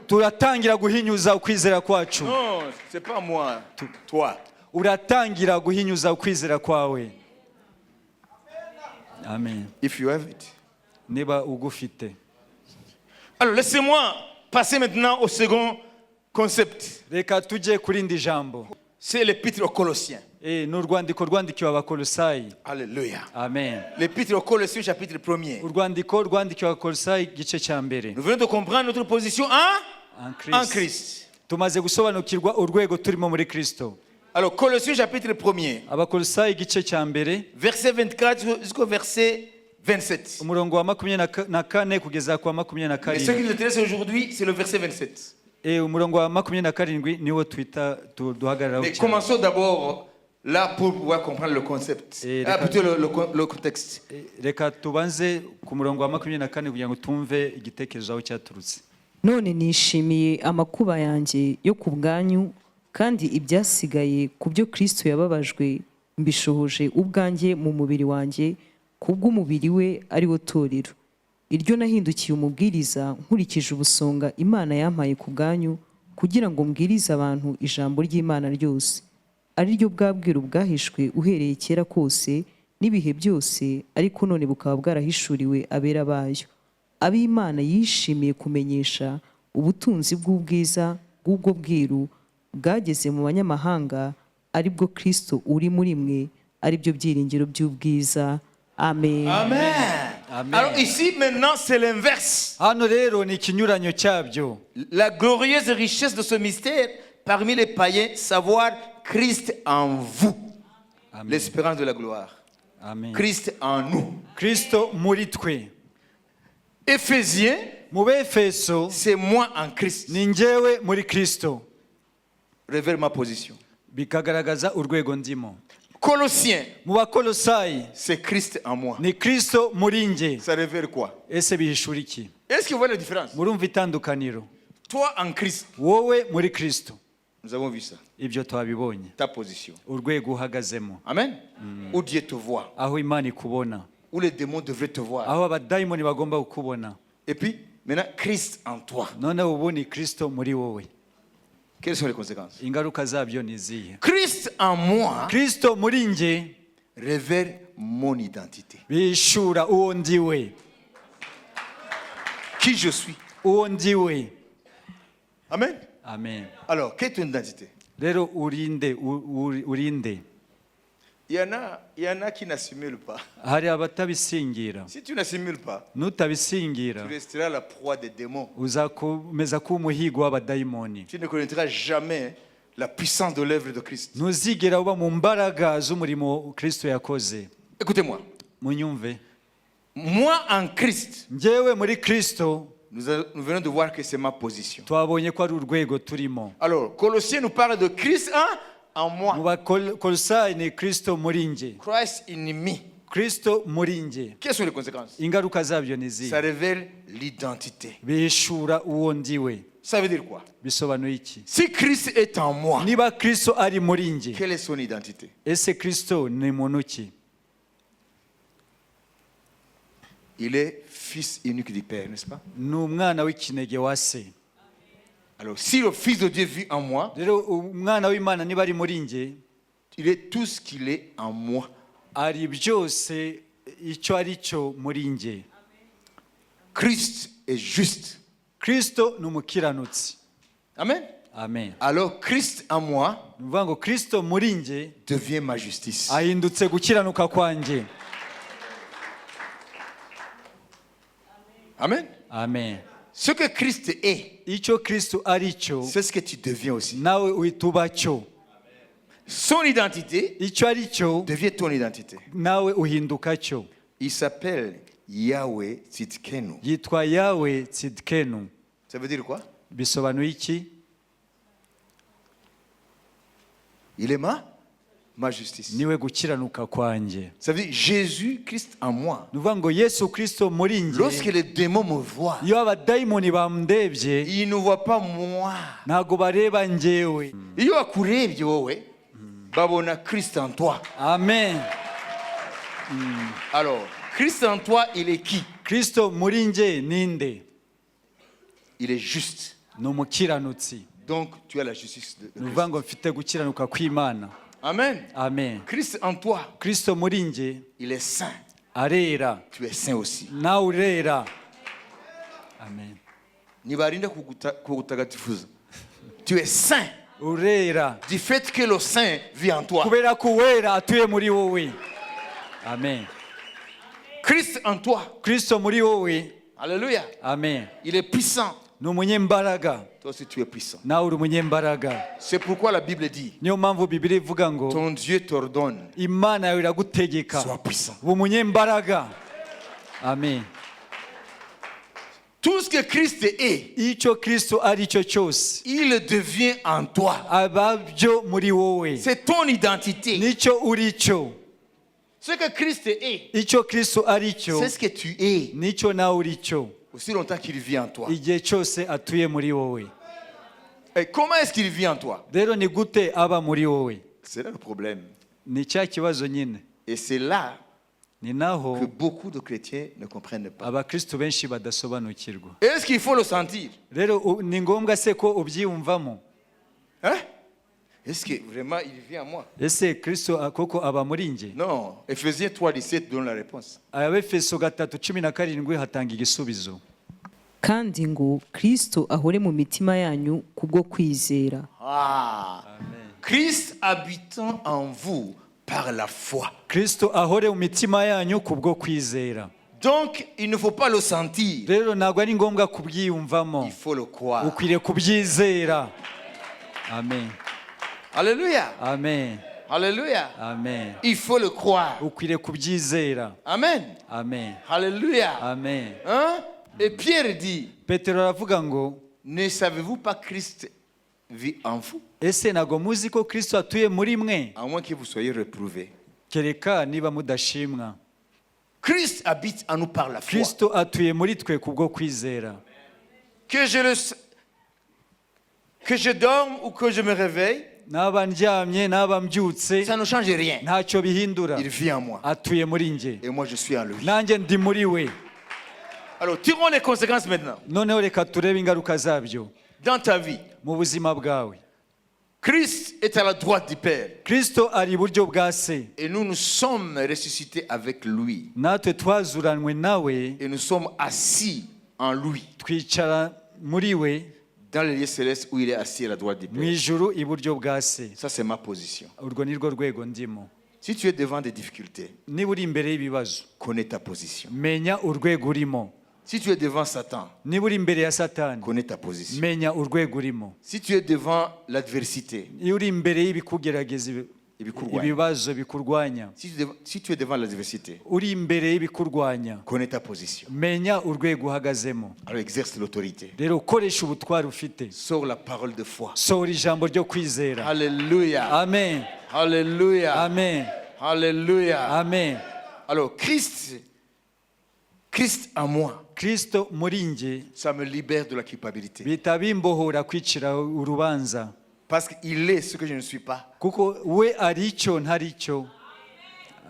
Turatangira guhinyuza ukwizera kwacu. Non, c'est pas moi, toi. Uratangira guhinyuza ukwizera kwawe. Amen. If you have it. Niba ugufite. Alors laissez-moi passer maintenant au second concept. Reka tujye ku rindi jambo. C'est l'épître aux Colossiens. Eh, ni urwandiko rwandikiwe Abakolosayi. Alléluia. Amen. L'épître aux Colossiens, chapitre 1er. Urwandiko rwandikiwe Abakolosayi igice cya mbere. Nous venons de comprendre notre position En en Christ. Christ. Tumaze gusobanukirwa urwego turimo muri Kristo. Alors, Colossiens, chapitre 1er, Abakolosayi igice cya mbere, verset 24 jusqu'au verset 27. umurongo wa 24 kugeza ku wa makumyabiri na Mais ce qui karindwi. nous intéresse aujourd'hui, c'est le verset 27. Eh, umurongo wa 27 niwo twita duhagararaho Mais cyane. commençons d'abord Là, pour pouvoir comprendre le concept. Et Ah, le- plutôt le contexte. Reka tubanze ku murongo wa 24 kugira ngo tumve igitekerezo aho cyaturutse. None nishimiye amakuba yanjye yo ku bwanyu, kandi ibyasigaye ku byo Kristo yababajwe mbishohoje ubwanjye mu mubiri wanjye kubw'umubiri we, ari wo torero, iryo nahindukiye umubwiriza nkurikije ubusonga Imana yampaye ku bwanyu, kugira ngo mbwirize abantu ijambo ry'Imana ryose, ari ryo bwa bwiru bwahishwe uhereye kera kose n'ibihe byose, ariko none bukaba bwarahishuriwe abera bayo, ab'Imana yishimiye kumenyesha ubutunzi bw'ubwiza bw'ubwo bwiru bwageze mu banyamahanga, ari bwo Kristo uri muri mwe, ari byo byiringiro by'ubwiza. Amen. Amen. Amen. Alors ici, maintenant, c'est l'inverse. Hano rero ni ikinyuranyo cyabyo. La glorieuse richesse de ce mystère parmi les païens, savoir Christ en vous, Amen. l'espérance de la gloire. Amen. Christ en nous. Kristo muri twe. Éphésiens, Mu Befeso, c'est moi en Christ. ni njyewe muri Kristo. Révèle ma position. Bikagaragaza urwego ndimo. Colossiens, Mu Bakolosayi, c'est Christ en moi. ni Kristo muri njye. Ça révèle quoi? Ese bihishura iki? Est-ce que vous voyez la différence? Murumva itandukaniro? Toi en Christ, Wowe muri Kristo. nous avons vu ça. Ibyo twabibonye. Ta position. Urwego uhagazemo. Amen. Où Dieu te voit. Aho Imana ikubona. Où les démons devraient te voir. Aho abadayimoni bagomba kukubona. Et puis, maintenant, Christ en toi. Noneho ubu ni Kristo muri wowe. Quelles sont les conséquences? Ingaruka zabyo ni izihe? Christ en moi Kristo muri njye révèle mon identité. bihishura uwo ndiwe. Qui je suis. Uwo ndiwe. Amen. Amen. Alors, quelle est ton identité? Rero urinde urinde? Il y en a qui n'assimilent pas. Hari abatabisingira. Si tu n'assimiles pas, Nutabisingira, tu resteras la proie des démons. Uzakomeza kuba umuhigo w'abadayimoni. Tu ne connaîtras jamais la puissance de l'œuvre de Christ. Ntuzigera uba mu mbaraga z'umurimo Kristo yakoze. Écoutez-moi. Munyumve. Moi en Christ, Njyewe muri Kristo, nous venons de voir que c'est ma position. Twabonye ko ari urwego turimo. Alors, Colossiens nous parle de Christ, hein, en Mu moi. Bakolosayi ni Kristo muri njye. Christ in me. Kristo muri njye. Quelles sont les conséquences? Ingaruka zabyo ni Ça izihe? Révèle l'identité. Bihishura uwo ndiwe. Ça veut dire quoi? Bisobanuye iki? Si Christ est en moi, Niba Kristo ari muri njye, quelle est son identité? Ese Kristo ni muntu ki? Il est fils unique du Père, n'est-ce pas? Ni umwana w'ikinege wa se. Alors, si le Fils de Dieu vit en moi, Rero umwana w'Imana niba ari muri njye, il est tout ce qu'il est en moi. Ari byose icyo ari cyo muri njye. Christ est juste. Kristo ni umukiranutsi. Amen. Amen. Alors, Christ en moi Ni ukuvuga ngo Kristo muri njye devient ma justice. Ahindutse gukiranuka kwanjye. Amen. Amen. Ce que Christ est, Icyo Kristo ari cyo, c'est ce que tu deviens aussi. Nawe uhita uba cyo. Son identité Icyo ari cyo, devient ton identité. Nawe uhinduka cyo. Il s'appelle Yahweh Tzidkenu. Yitwa Yawe Tsidkenu. Ça veut dire quoi? Bisobanuye iki? Il est ma justice. Niwe gukiranuka kwanjye. Ça veut dire Jésus-Christ en moi. Ni ukuvuga ngo Yesu Kristo muri njye. Lorsque les démons me voient, Iyo abadayimoni bamndebye, ils ne voient pas moi. Ntabwo bareba njyewe. Iyo bakurebye wowe, babona Christ en toi. Amen. Alors, Christ en toi, il est qui? Kristo muri njye ninde? Il est juste. Ni umukiranutsi. Donc, tu as la justice de Ni Christ. ukuvuga ngo mfite gukiranuka kw'Imana. Amen. Amen. Christ en toi, Kristo muri njye il est saint. Arera. Tu es saint aussi. Nawe urera. Amen. Nibarinda kugutagatifuza. Tu es saint Urera du fait que le saint vit en toi. Kubera ko uwera atuye muri wowe. Amen. Christ en toi. Kristo muri wowe. Alléluia. Amen. Il est puissant. Ni umunyembaraga. Toi aussi, tu es puissant. Nawe uri umunyembaraga. C'est pourquoi la Bible dit, Niyo mpamvu Bibiliya ivuga ngo ton Dieu t'ordonne, Imana yawe iragutegeka, sois puissant. uba umunyembaraga. Amen. Tout ce que Christ est, Icyo Kristo ari cyo cyose, il devient en toi. Aba byo muri wowe. C'est ton identité. Nicyo uri cyo. Ce que Christ est, Icyo Kristo ari cyo, c'est ce que tu es. Nicyo nawe uri cyo. Aussi longtemps qu'il vit en toi. Igihe cyose atuye muri wowe. Et comment est-ce qu'il vit en toi? Rero ni gute aba muri wowe? C'est là le problème. Ni cya kibazo nyine. Et c'est là Ni naho que beaucoup de chrétiens ne comprennent pas. Abakristo benshi badasobanukirwa. Est-ce qu'il faut le sentir? Rero ni ngombwa se ko ubyiyumvamo? Hein? Est-ce que vraiment il vit en moi? Ese Kristo koko aba muri njye? Non. Ephésiens 3, 17 donne la réponse. Abefeso 3:17 hatanga igisubizo. Kandi ngo Kristo ahore mu mitima yanyu kubwo kwizera. Ah. Christ habitant en vous par la foi. Kristo ahore mu mitima yanyu kubwo kwizera. Donc, il ne faut pas le sentir. Rero ntabwo ari ngombwa kubyiyumvamo. Il faut le croire. Ukwiriye kubyizera. Amen. Alléluia. Amen. Alléluia. Amen. Il faut le croire. Ukwiriye kubyizera. Amen. Amen. Alléluia. Amen. Hein? Et Pierre dit, Petero aravuga ngo, ne savez-vous pas Christ vit en vous? Ese ntabwo muzi ko Kristo atuye muri mwe? À moins que vous soyez réprouvés. Kereka niba mudashimwa. Christ habite en nous par la foi. Kristo atuye muri twe kubwo kwizera. Que je dorme ou que je me réveille, Naba ndyamye naba mbyutse, ça ne change rien. Ntacyo bihindura. Il vit en moi. Atuye muri njye, Et moi, je suis en lui. nanjye ndi muri we. Alors, tirons les conséquences maintenant. Noneho reka turebe ingaruka zabyo. Dans ta vie, Mu buzima bwawe, Christ est à la droite du Père. Kristo ari iburyo bwa Se. Et nous, nous sommes ressuscités avec lui. Natwe twazuranwe nawe. Et nous sommes assis en lui. Twicara muri we. Dans les lieux célestes où il est assis à la droite du Mu Père. ijuru iburyo bwa Se. Ça, c'est ma position. Urwo ni rwo rwego ndimo. Si tu es devant des difficultés, Niba uri imbere y'ibibazo, connais ta position. Menya urwego urimo. Si tu es devant Satan, Niba uri imbere ya Satani, connais ta position. menya urwego urimo. Si tu es devant l'adversité, Iyo uri imbere y'ibikugerageza, ibikurwanya. Ibibazo bikurwanya, Si tu es devant l'adversité, uri imbere y'ibikurwanya, connais ta position. Menya urwego uhagazemo. Alors exerce l'autorité. Rero ukoresha ubutware ufite. Sors la parole de foi. Sohora ijambo ryo kwizera. Alléluia. Amen. Alléluia. Amen. Alléluia. Amen. Alors Christ, Christ en moi, Kristo muri njye, ça me libère de la culpabilité. Bihita bimbohora kwicira urubanza. Parce qu'il est ce que je ne suis pas. Kuko we ari icyo ntari cyo.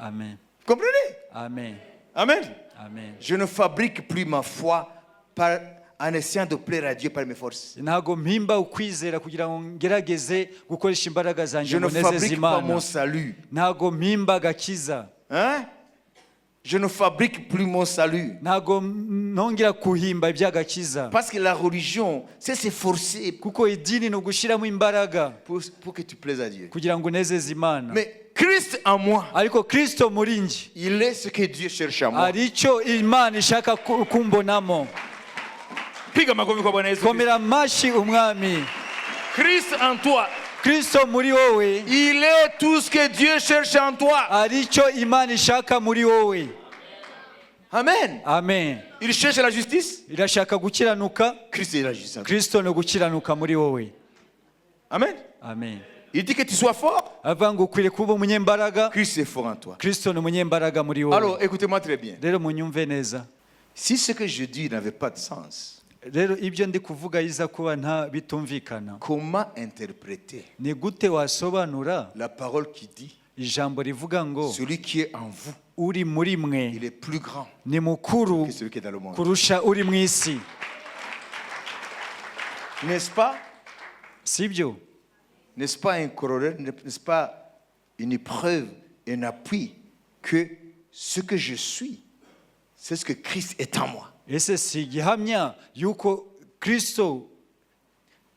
Amen. Vous comprenez? Amen. Amen. Amen. Je ne fabrique plus ma foi en essayant de plaire à Dieu par mes forces. Ntabwo mpimba ukwizera kugira ngo ngerageze gukoresha imbaraga zanjye Je ngo ne nezeze fabrique pas Imana. mon salut. Ntabwo mpimba agakiza. Hein? Je ne fabrique plus mon salut. Ntabwo nongera kuhimba iby'agakiza. Parce que la religion, c'est s'efforcer Kuko idini ni ugushyiramo imbaraga pour que tu plaises à Dieu. Kugira ngo unezeze Imana. Mais Christ en moi, Ariko Kristo muri njye, il est ce que Dieu cherche à moi. hari icyo Imana ishaka kumbonamo. Piga makofi kwa Bwana Yesu Kristo. Komera amashyi Umwami. Christ en toi, Kristo muri wowe, il est tout ce que Dieu cherche en toi. Hari icyo Imana ishaka muri wowe. Amen. Amen. Il cherche la justice. Irashaka gukiranuka. Christ est la justice. Kristo ni ugukiranuka muri wowe. Amen. Amen. Il dit que tu sois fort. Avuga ngo ukwiriye kuba umunyembaraga. Christ est fort en toi. Kristo ni umunyembaraga muri wowe. Alors, écoutez-moi très bien. Rero munyumve neza. Si ce que je dis n'avait pas de sens, Rero ibyo ndi kuvuga yiza kuba nta bitumvikana, comment interpréter ni gute wasobanura la parole qui dit ijambo rivuga ngo celui qui est en vous, uri muri mwe il est plus grand ni mukuru que celui qui est dans le monde? Kurusha uri mu isi? N'est-ce pas? Sibyo? N'est-ce pas un corollaire, n'est-ce pas une preuve, un appui que ce que je suis, c'est ce que Christ est en moi? Ese si igihamya yuko Kristo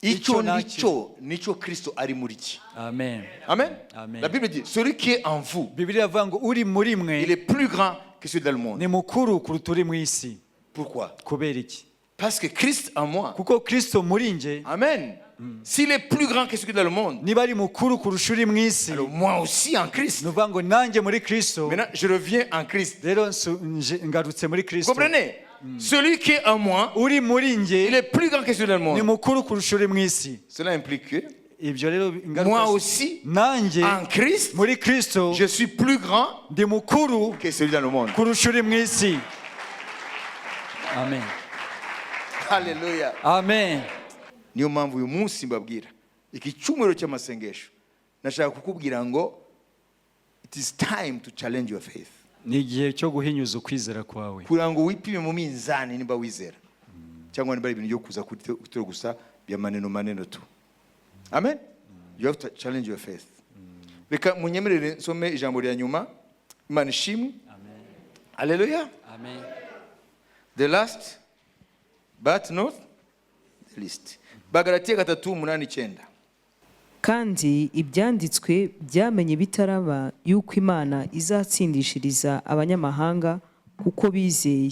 Icyo icyo nacyo? Nicyo nicyo Kristo ari muri ki. Amen. Amen. Amen. La Bible dit, celui qui est en vous, Bibiliya iravuga ngo uri muri mwe il est plus grand que celui dans le monde. Ni mukuru kuruta uri mu isi. Pourquoi? Kubera iki? Parce que Christ en moi. Kuko Kristo muri njye. Amen. S'il est plus grand que celui dans le monde, Niba ari mukuru kurusha uri mu isi, alors moi aussi en Christ. Ni ukuvuga ngo nanjye muri Kristo. Maintenant, je reviens en Christ. Rero ngarutse muri Vous Kristo. comprenez? Celui qui est en moi, Uri muri njye il est plus grand que celui dans le ni monde. Mukuru kurusha uri mu isi. Cela implique que Ibyo rero ingaruka moi aussi, nanjye en Christ, muri Kristo je suis plus grand ndi mukuru que celui dans le monde. Kurusha uri mu isi. Amen. Alléluia. Amen. Niyo mpamvu uyu munsi mbabwira iki cyumweru cy'amasengesho nashaka kukubwira ngo it is time to challenge your faith. Ni igihe cyo guhinyuza ukwizera kwawe. Kugira ngo wipime mu minzani nimba wizera cyangwa niba ari ibintu byo kuza kuri gusa bya maneno maneno tu. Amen. You have to challenge your faith. Reka munyemerere nsome ijambo rya nyuma. Imana ishimwe. Haleluya. Amen. The last but not the least, Bagalatiya 3:8-9. Kandi ibyanditswe byamenye bitaraba yuko Imana izatsindishiriza abanyamahanga kuko bizeye,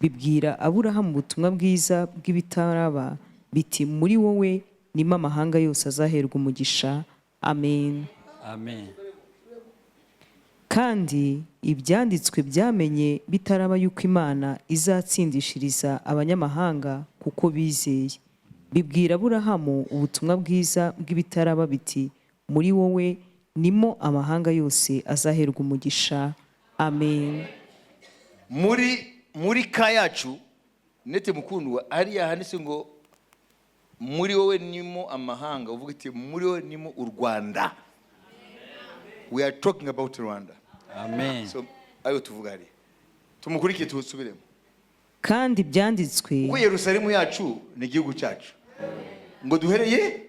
bibwira Aburahamu ubutumwa bwiza bw'ibitaraba biti muri wowe nimo amahanga yose azaherwa umugisha. Amen. Amen. Kandi ibyanditswe byamenye bitaraba yuko Imana izatsindishiriza abanyamahanga kuko bizeye, bibwira Aburahamu ubutumwa bwiza bw'ibitaraba biti muri wowe nimo amahanga yose azaherwa umugisha. Amen. Muri ka yacu nete mukundwa hariya handitse ngo muri wowe nimo amahanga, uvuga iti muri wowe nimo u Rwanda. We are talking about Rwanda. Amen. So ayo tuvuga hariya tumukurikiye tuwusubiremo. Kandi ibyanditswe Kuko Yerusalemu yacu ni igihugu cyacu ngo duhereye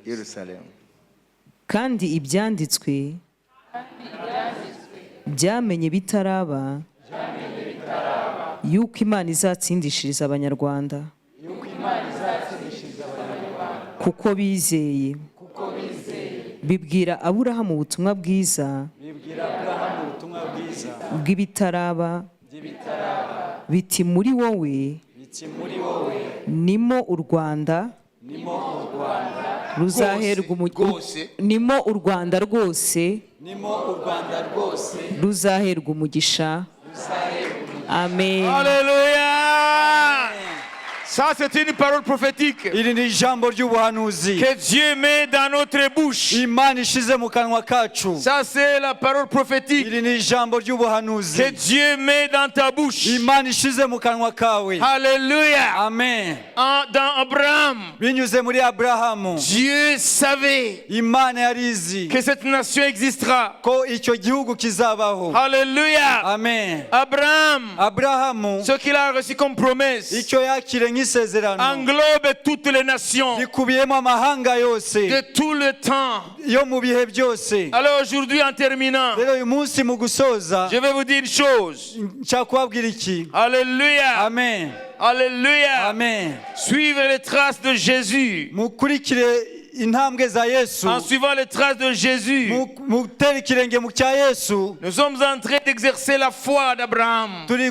Yerusalemu. Kandi ibyanditswe byamenye bitaraba yuko Imana izatsindishiriza abanyarwanda kuko bizeye, bibwira Aburahamu ubutumwa bwiza Bibwira Aburahamu ubutumwa bwiza bw'ibitaraba biti muri wowe biti muri wowe nimo u Rwanda nimo u Rwanda ruzaherwa Rwose. Nimo u Rwanda rwose nimo u Rwanda rwose ruzaherwa umugisha. Amen. Alléluia. Ça, c'est une parole prophétique Iri ni ijambo ry'ubuhanuzi que Dieu met dans notre bouche. Imana ishize mu kanwa kacu. Ça, c'est la parole prophétique Iri ni ijambo ry'ubuhanuzi que Dieu met dans ta bouche. Imana ishize mu kanwa kawe. Alléluia. Amen. Dans Abraham, Binyuze muri Aburahamu Dieu savait Imana yari izi que cette nation existera. Ko icyo gihugu kizabaho. Alléluia. Amen. Abraham, Aburahamu ce qu'il a reçu comme promesse, icyo yakire nk'isezerano englobe toutes les nations rikubiyemo amahanga yose de tout le temps. Yo mu bihe byose. Alors aujourd'hui, en terminant, Rero uyu munsi mu gusoza je vais vous dire une chose. Nshaka kubabwira iki. Alléluia. Amen. Alléluia. Amen. Suivez les traces de Jésus. Mukurikire intambwe za Yesu. En suivant les traces de Jésus, Mutere ikirenge mu cya Yesu nous sommes en train d'exercer la foi d'Abraham. Turi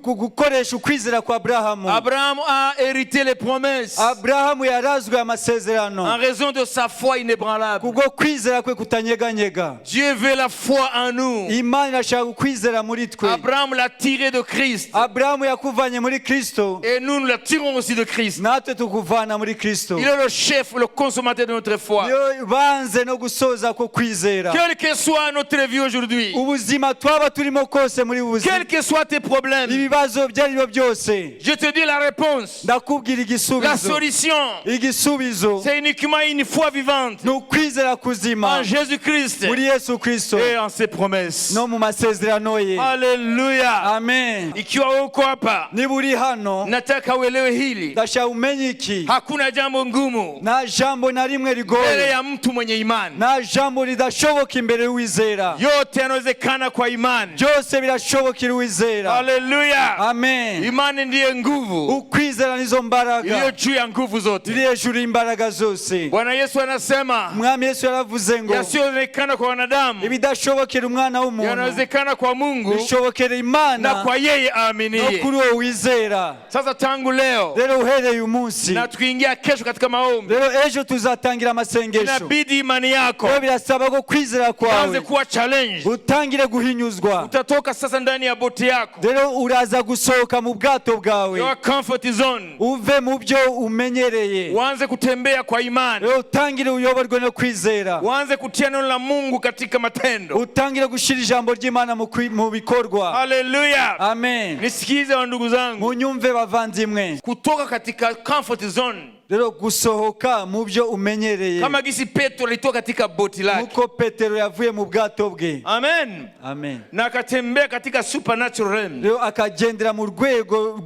gukoresha ukwizera kwa Aburahamu. Abraham a hérité les promesses Aburahamu yarazwe amasezerano en raison de sa foi inébranlable. Kubwo kwizera kwe kutanyeganyega. Dieu veut la foi en nous. Imana irashaka ukwizera muri twe. Abraham l'a tiré de Christ. Aburahamu yakuvanye muri Kristo. Et nous, nous la tirons aussi de Christ. Natwe tukuvana muri Kristo. Il est le chef, le consommateur de notre foi. Niyo banze no gusoza ko kwizera. Quelle que soit notre vie aujourd'hui, Ubuzima twaba turimo kose muri ubu buzima quels que soient tes problèmes, ibibazo ibyo ari byo byose je te dis la réponse, ndakubwira la igisubizo solution, igisubizo c'est uniquement une foi vivante ni ukwizera kuzima en Jésus-Christ muri Yesu Kristo et en ses promesses. No mu masezerano ye. Alléluia. Amen. Ikiwa uko hapa, Niba uri hano nataka uelewe hili. ndashaka umenye iki. Hakuna jambo ngumu Nta jambo na rimwe mbele rigoye ya mtu mwenye imani. nta jambo ridashoboka imbere y'uwizera. Yote yanawezekana kwa imani. Byose birashobokera uwizera. Haleluya. Amen. Imani ndiye nguvu Ukwizera nizo mbaraga iliyo juu ya nguvu zote. ziri hejuru y'imbaraga zose. Bwana Yesu anasema Umwami Yesu yaravuze ngo yasiyoonekana kwa wanadamu ibidashobokera umwana w'umuntu yanawezekana kwa Mungu bishobokera na Imana kwa yeye no aaminiye. kuri uwo wizera. Sasa tangu leo Rero uhereye uyu munsi na tukiingia kesho katika maombi, rero ejo tuzatangira Ugatangira amasengesho. Inabidi imani yako Rero birasaba ko kwizera ianze kwawe kuwa challenge. gutangire guhinyuzwa. Utatoka sasa ndani ya boti yako, Rero uraza gusohoka mu bwato bwawe, your comfort zone, uve mu byo umenyereye. Uanze kutembea kwa imani, Rero utangire uyoborwe no kwizera, uanze kutia neno la Mungu katika matendo. Utangire gushyira ijambo ry'Imana mu bikorwa. Haleluya! Amen. Nisikize wa ndugu zangu, Munyumve bavandimwe. Kutoka katika comfort zone, Rero gusohoka mu byo umenyereye, kama gisi Petro alitoka katika boti lake, nk'uko Petero yavuye mu bwato bwe. Amen, Amen. Na akatembea katika supernatural realm, Rero akagendera mu rwego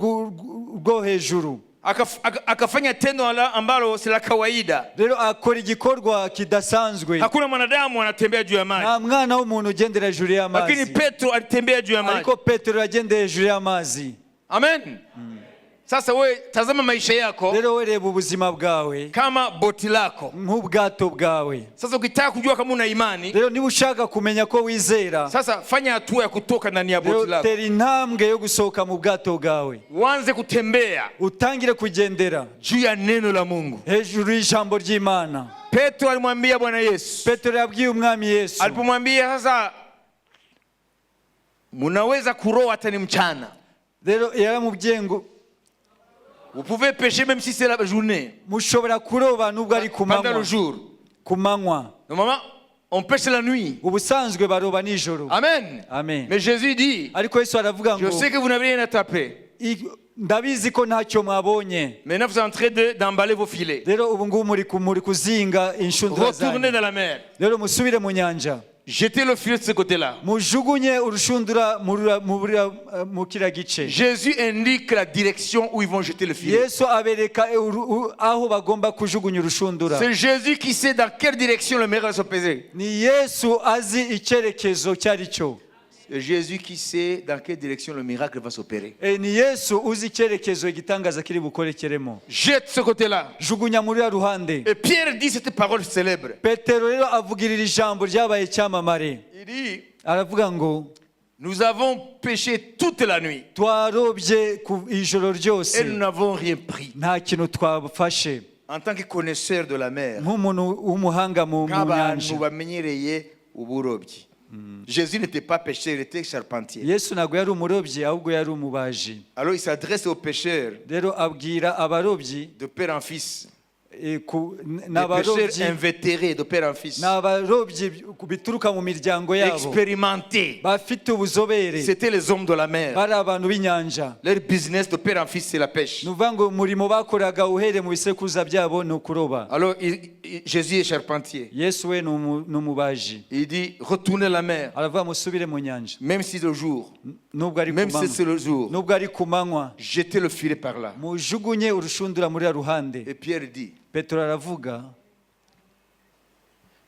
rwo hejuru. Akafanya tendo ambalo si la kawaida. Rero akora igikorwa kidasanzwe. Hakuna mwanadamu anatembea juu ya maji, Nta mwana w'umuntu ugendera hejuru lakini y'amazi, Petro alitembea juu ya maji. ariko Petero yagendeye hejuru y'amazi. Amen. Sasa wewe tazama maisha yako Rero we reba ubuzima bwawe kama boti lako. Nk'ubwato bwawe. Sasa ukitaka kujua kama una imani, Rero niba ushaka kumenya ko wizera, sasa fanya hatua ya kutoka ndani ya boti rero lako, tera intambwe yo gusohoka mu bwato bwawe, uanze kutembea utangire kugendera juu ya neno la Mungu. Hejuru y'ijambo ry'Imana. Petro alimwambia Bwana Yesu, Petero yabwiye umwami Yesu, alipomwambia sasa, munaweza kuroa hata ni mchana, rero yaramubwiye ngo vous pouvez pêcher même si c'est la journée, mushobora kuroba nubwo ari ku pendant manywa, le jour. Ku manywa. Normalement, on pêche la nuit. Ubusanzwe baroba nijoro. Amen. Amen. Mais Jésus dit, Ariko Yesu aravuga je ngo sais que vous n'avez rien attrapé. Ndabizi ko ntacyo mwabonye. Maintenant, vous êtes en train d'emballer vos filets. Rero ubu ngubu muri kuzinga inshundura Retournez zanyu. dans la mer. Rero musubire mu nyanja. Jetez le filet de ce côté-là. Mujugunye urushundura mu kiriya gice. Jésus indique la direction où ils vont jeter le filet. Yesu abereka aho bagomba kujugunya urushundura. C'est Jésus qui sait dans quelle direction le miracle va s'opérer. Ni Yesu azi icyerekezo icyo ari cyo. C'est Jésus qui sait dans quelle direction le miracle va s'opérer. Ni Yesu uzi icyerekezo igitangaza kiri bukorekeremo. Jette ce côté-là. Jugunya muri uriya ruhande. Et Pierre dit cette parole célèbre. Petero rero avugirira ijambo ryabaye icyamamare. Il dit, Aravuga ngo nous avons pêché toute la nuit twarobye ku ijoro ryose, et nous n'avons rien pris. Nta kintu twafashe. En tant que connaisseur de la mer, Nk'umuntu w'umuhanga mu nk'abantu nyanja, bamenyereye uburobyi. Jésus n'était pas pêcheur, il était charpentier. Yesu ntabwo yari umurobyi ahubwo yari umubaji. Alors il s'adresse aux pêcheurs Rero abwira abarobyi, de père en fils, ni des pêcheurs abarobyi, invétérés de père en fils, ni abarobyi bituruka mu miryango yabo, expérimentés. Bafite ubuzobere. C'était les hommes de la mer. Bari abantu b'inyanja. Leur business de père en fils, c'est la pêche. Ni ukuvuga ngo umurimo bakoraga uhereye mu bisekuruza byabo ni ukuroba. Alors Jésus est charpentier. Yesu we ni umubaji. Il dit, retournez la mer, Aravuga musubire mu nyanja, même si c'est le jour, nubwo ari ku même si manywa, c'est le jour, nubwo ari ku manywa, jetez le filet par là. Mujugunye urushundura muri uriya ruhande. Et Pierre dit, Petero aravuga,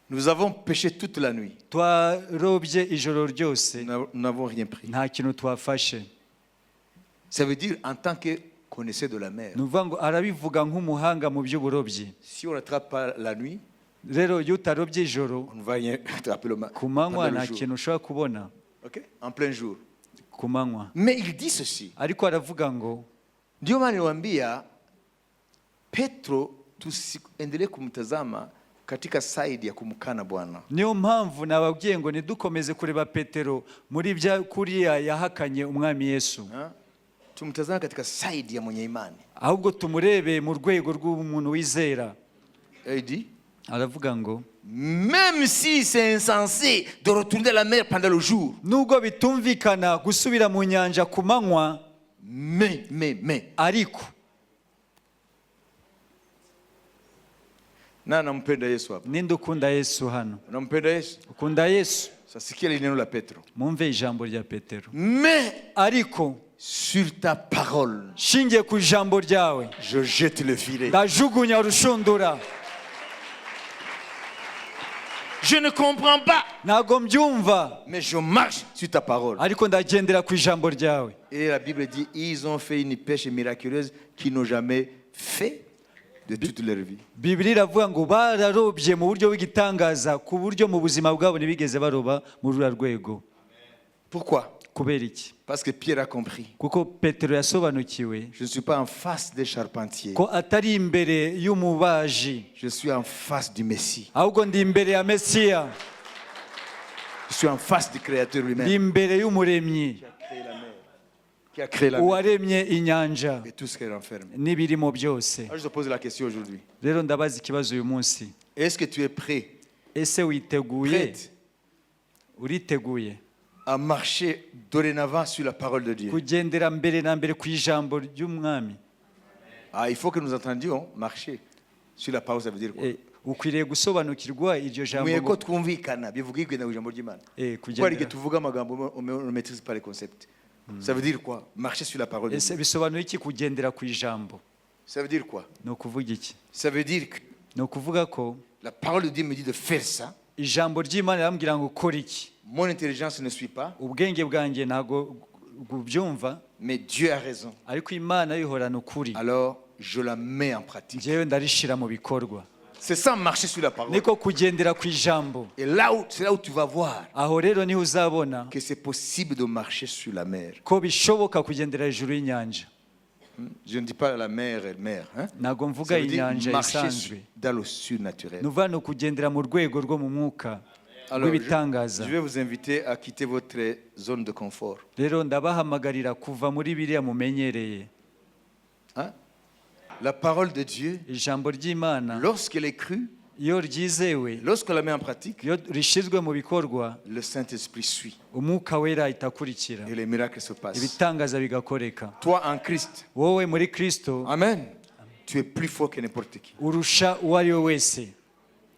nous avons pêché toute la nuit, twarobye ijoro ryose, nous n'avons rien pris. Nta kintu twafashe. Ça veut dire, en tant que connaisseur de la mer, Ni ukuvuga ngo arabivuga nk'umuhanga mu by'uburobyi. Si on n'attrape pas la nuit, Rero iyo utarobye ijoro, on ne va rien attraper le ku manywa pendant le nta jour. kintu ushobora kubona. Ok? En plein jour. Ku manywa. Mais il dit ceci. Ariko aravuga ngo, Ndio maana niwaambia Petro tusiendelee kumtazama katika side ya kumkana Bwana. Niyo mpamvu nababwiye ngo ntidukomeze kureba Petero muri bya kuriya yahakanye umwami Yesu, Ha? Tumtazame katika side ya mwenye imani. Ahubwo tumurebe mu rwego rw'umuntu wizera. Et il dit, Aravuga ngo, même si c'est insensé de retourner à la mer pendant le jour, nubwo bitumvikana gusubira mu nyanja ku manywa, mais, ariko, na nampenda Yesu hapa. Ninde ukunda Yesu hano? Unampenda Yesu? Ukunda Yesu? Sasa sikia ile neno la Petro. Mumve ijambo rya Petero. Mais Ariko sur ta parole, shingiye ku ijambo ryawe, je jette le filet. Ndajugunya urushundura. Je ne comprends pas, Ntabwo mbyumva, mais je marche sur ta parole. Ariko ndagendera ku ijambo ryawe. Et la Bible dit, ils ont fait une pêche miraculeuse qu'ils n'ont jamais fait de toute leur vie. Bibiliya iravuga ngo bararobye mu buryo bw'igitangaza ku buryo mu buzima bwabo ntibigeze baroba muri ruriya rwego. Pourquoi? Kubera iki? Parce que Pierre a compris. Kuko Petero yasobanukiwe Je ne suis pas en face des charpentiers. Ko atari imbere y'umubaji, Je suis en face du Messie. Ahubwo ndi imbere ya Mesiya. Je suis en face du Créateur Ndi lui-même. Imbere y'umuremyi. Qui a créé la mer. Qui a créé la mer. Uwaremye inyanja Et tout ce qu'elle renferme. N'ibirimo byose. Alors, je te pose la question aujourd'hui. Rero ndabaza ikibazo uyu munsi. Est-ce que tu es prêt, Ese witeguye, prête uriteguye à marcher dorénavant sur la parole de Dieu? Kugendera mbere na mbere ku ijambo ry'umwami? Ah, il faut que nous entendions marcher sur la parole, ça veut dire quoi? Eh, ukwiriye gusobanukirwa iryo jambo Mwiye ngo- ko twumvikana bivuga igenda ku ijambo ry'Imana. Eh, Kuko hari igihe kugendera tuvuga amagambo, on ne maîtrise pas les concepts. Ça veut dire quoi, marcher sur la parole de Ese Dieu? Bisobanuye iki kugendera ku ijambo? Ça veut dire quoi? Ni ukuvuga iki? Ça veut dire que Ni ukuvuga ko la parole de Dieu me dit de faire ça. Ijambo ry'Imana rirambwira ngo kora iki. Mon intelligence ne suit pas, Ubwenge bwanjye ntabwo bubyumva, mais Dieu a raison. Ariko Imana yihorana ukuri. Alors, je la mets en pratique. Njyewe ndarishira mu bikorwa. C'est ça, marcher sur la parole. Niko kugendera ku ijambo. Et c'est là où tu vas voir Aho rero niho uzabona que c'est possible de marcher sur la mer. Ko bishoboka kugendera hejuru y'inyanja. Je ne dis pas la mer et mer. Hein? Ntabwo mvuga Ça veut dire inyanja marcher isanzwe. Dans le surnaturel. Ni ukuvuga ni ukugendera mu rwego rwo mu mwuka Alors, rw'ibitangaza. je vais vous inviter à quitter votre zone de confort. Rero ndabahamagarira kuva muri biriya mumenyereye. Hein? La parole de Dieu, Ijambo ry'Imana, lorsqu'elle est crue, iyo ryizewe, lorsqu'on la met en pratique, iyo rishyizwe mu bikorwa, le Saint-Esprit suit Umwuka Wera ahita akurikira, et les miracles se passent. Ibitangaza bigakoreka. Toi en Christ, Wowe muri Kristo, amen, tu es plus fort que n'importe qui. Urusha uwo ari we wese.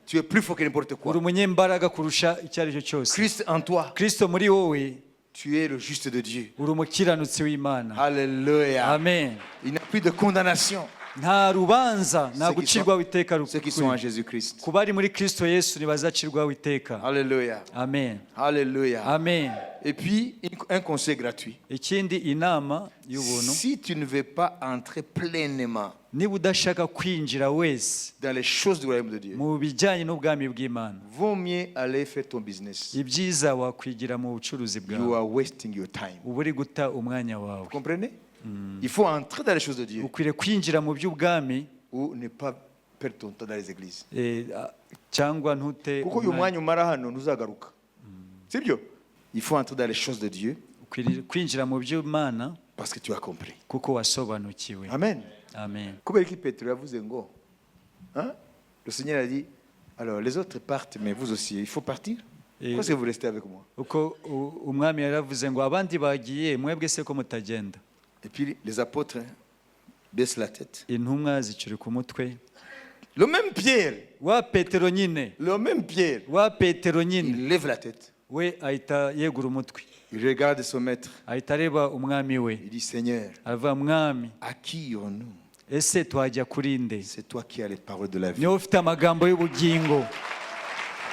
Tu es plus fort que n'importe quoi. Uri umunyembaraga kurusha icyo ari cyo cyose. Christ en toi, Kristo muri wowe, tu es le juste de Dieu. Uri umukiranutsi w'Imana. Alléluia. Amen. Il n'y a plus de condamnation. Nta rubanza, nta Ceux qui gucirwaho iteka. Ceux qui sont en Jésus-Christ. Ku bari muri Kristo Yesu ntibazacirwaho iteka. Alléluia. Amen. Alléluia. Amen. Et puis, un conseil gratuit. Ikindi, inama y'ubuntu. Si tu ne veux pas entrer pleinement Niba udashaka kwinjira wese dans les choses du royaume de Dieu, mu bijyanye n'ubwami bw'Imana, vaut mieux aller faire ton business. Ibyiza wakwigira mu bucuruzi You bwawe. are wasting your time. Uba uri guta umwanya wawe. Vous comprenez? Il faut entrer dans les choses de Dieu Ukwiriye kwinjira mu by'ubwami ou ne pas perdre ton temps dans les églises. Eh, cyangwa ntute Kuko uyu umwanya. mwanya umara hano ntuzagaruka. Sibyo? Il faut entrer dans les choses de Dieu Ukwiriye kwinjira mu by'Imana parce que tu as compris. Kuko wasobanukiwe. Amen. Amen. Kubera iki Petero yavuze ngo, hein? Le Seigneur a dit, alors les autres partent, mais vous aussi, il faut partir. Pourquoi est-ce que vous restez avec moi? Uko umwami yaravuze ngo abandi bagiye, mwebwe se ko mutagenda? Et puis les apôtres, hein, baissent la tête. Intumwa zicurika umutwe. Le même Pierre, Wa Petero nyine, le même Pierre, wa Petero nyine, il lève la tête. We ahita yegura umutwe. Il regarde son maître. Ahita areba umwami we. Il dit, Seigneur, Aravuga mwami, à qui irons-nous? Ese twajya kuri nde? C'est toi qui as les paroles de la vie. Niwe ufite amagambo y'ubugingo.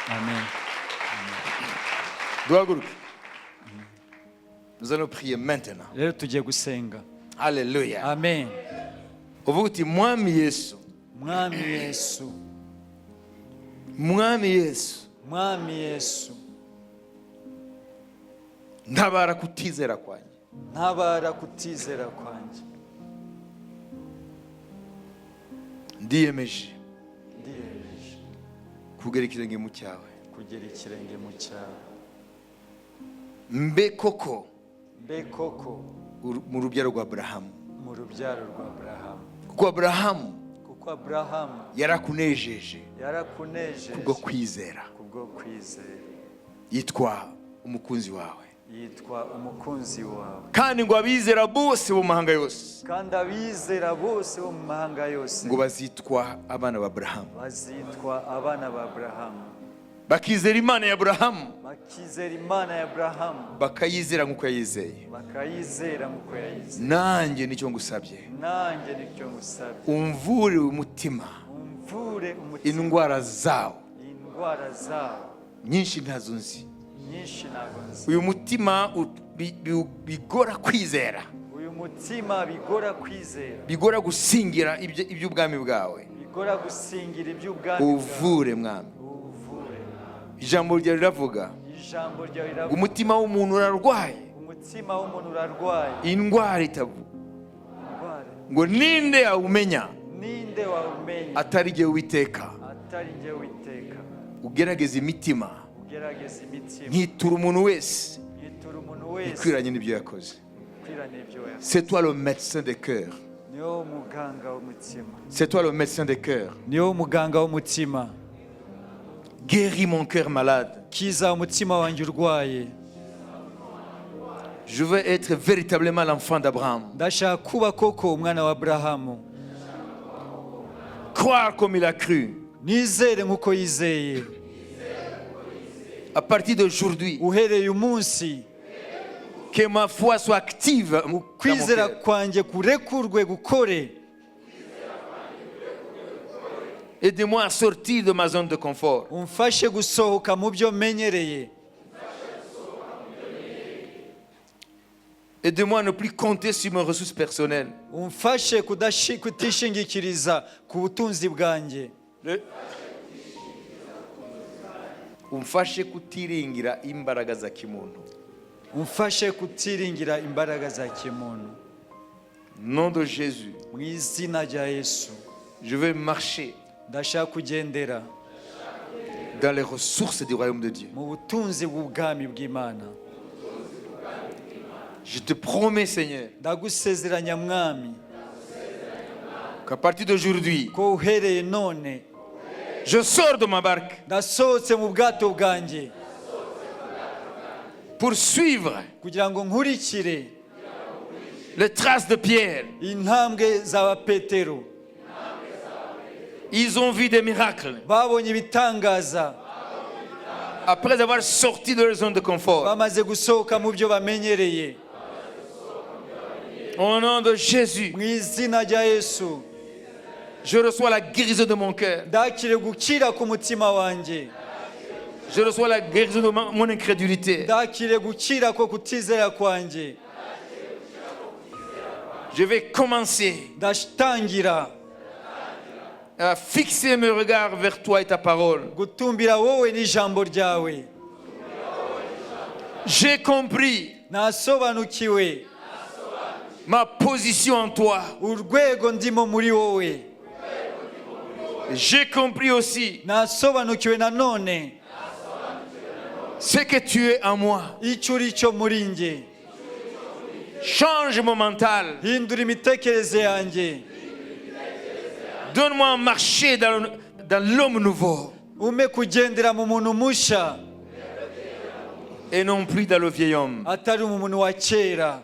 Amen. Duhaguruke. Nous allons prier maintenant. Rero tugiye gusenga. Alléluia. Amen. Uvuga uti mwami Yesu, Mwami Yesu, mwami Yesu, mwami Yesu, ntabara kutizera kwanjye. Ntabara kutizera kwanjye. Ndiyemeje Ndiyemeje kugera ikirenge mu cyawe, kugera ikirenge mu cyawe, mbe koko mbe koko mu rubyaro rwa Aburahamu, mu rubyaro rwa Aburahamu, kuko Aburahamu kuko Aburahamu yarakunejeje yarakunejeje kubwo kwizera, kubwo kwizera, yitwa umukunzi wawe, yitwa umukunzi wawe, kandi ngo abizera bose bo mu mahanga yose kandi abizera bose bo mu mahanga yose ngo bazitwa abana ba Aburahamu, bazitwa abana ba Aburahamu, bakizera Imana ya Aburahamu, bakizera Imana ya Aburahamu, bakayizera nk'uko yayizeye. Bakayizera nk'uko yayizeye. Nanjye nicyo ngusabye, Nanjye nicyo ngusabye, umvure umutima umvure umutima indwara zawo indwara zawo nyinshi ntazo nzi, nyinshi ntabwo nzi, uyu mutima bigora kwizera, uyu mutima bigora kwizera, bigora gusingira iby'ubwami bwawe, bigora gusingira iby'ubwami bwawe, uvure mwami. Uvure. Ijambo ryawe riravuga Ijambo ryawe ngo riravuga umutima w'umuntu urarwaye, umutima Umutima w'umuntu urarwaye. Indwara itavu Indwara. Ngo ninde yawumenya Ninde wawumenya atari jye Uwiteka atari njye Witeka ugerageza imitima, ugerageza imitima, nkitura umuntu wese nkitura umuntu wese ikwiranye n'ibyo yakoze. Ikwiranye n'ibyo yakoze. C'est toi le médecin des cœurs. Niwo muganga w'umutima. C'est toi le médecin des cœurs. Niwo muganga w'umutima. Guéris mon cœur malade. Kiza umutima wanjye urwaye. Je veux être véritablement l'enfant d'Abraham, Ndashaka kuba koko umwana wa Aburahamu. Croire comme il a cru. Nizere nk'uko yizeye. À partir d'aujourd'hui, Uhereye umunsi, que ma foi soit active dans mon kwizera cœur. Kwanjye kurekurwe gukore. Aidez-moi à sortir de ma zone de confort. Umfashe gusohoka mu byo menyereye. Aidez-moi à ne plus compter sur mes ressources personnelles. Umfashe kutishingikiriza ku butunzi bwanjye. Umfashe kutiringira imbaraga za kimuntu. Umfashe kutiringira imbaraga za kimuntu. Nom de Jésus, Mu izina rya Yesu, je veux marcher ndashaka kugendera dans les ressources du royaume de Dieu. Mu butunzi bw'ubwami bw'Imana. Je te promets, Seigneur, Ndagusezeranya Mwami, qu'à partir d'aujourd'hui, ko uhereye none, je sors de ma barque ndasohotse mu bwato bwanjye pour suivre kugira ngo nkurikire les traces de Pierre. Intambwe za Petero. Ils ont vu des miracles Babonye ibitangaza après avoir sorti de leur zone de confort. Bamaze gusohoka mu byo bamenyereye. Au nom de Jésus, Mu izina rya Yesu, je reçois la guérison de mon cœur. Ndakire gukira ku mutima wanjye. Je reçois la guérison de mon incrédulité. Ndakire gukira ko kutizera kwanjye. Je vais commencer Ndatangira à fixer mes regards vers toi et ta parole. Gutumbira wowe n'ijambo ryawe. J'ai compris Nasobanukiwe ma position en toi. Urwego ndimo muri wowe. J'ai compris aussi Nasobanukiwe nanone ce que tu es en moi. Icyo uri cyo muri njye. Change mon mental. Hindura imitekerereze yanjye. Donne-moi à marcher dans l'homme nouveau Umpe kugendera mu muntu mushya et non plus dans le vieil homme. Atari mu muntu wa kera.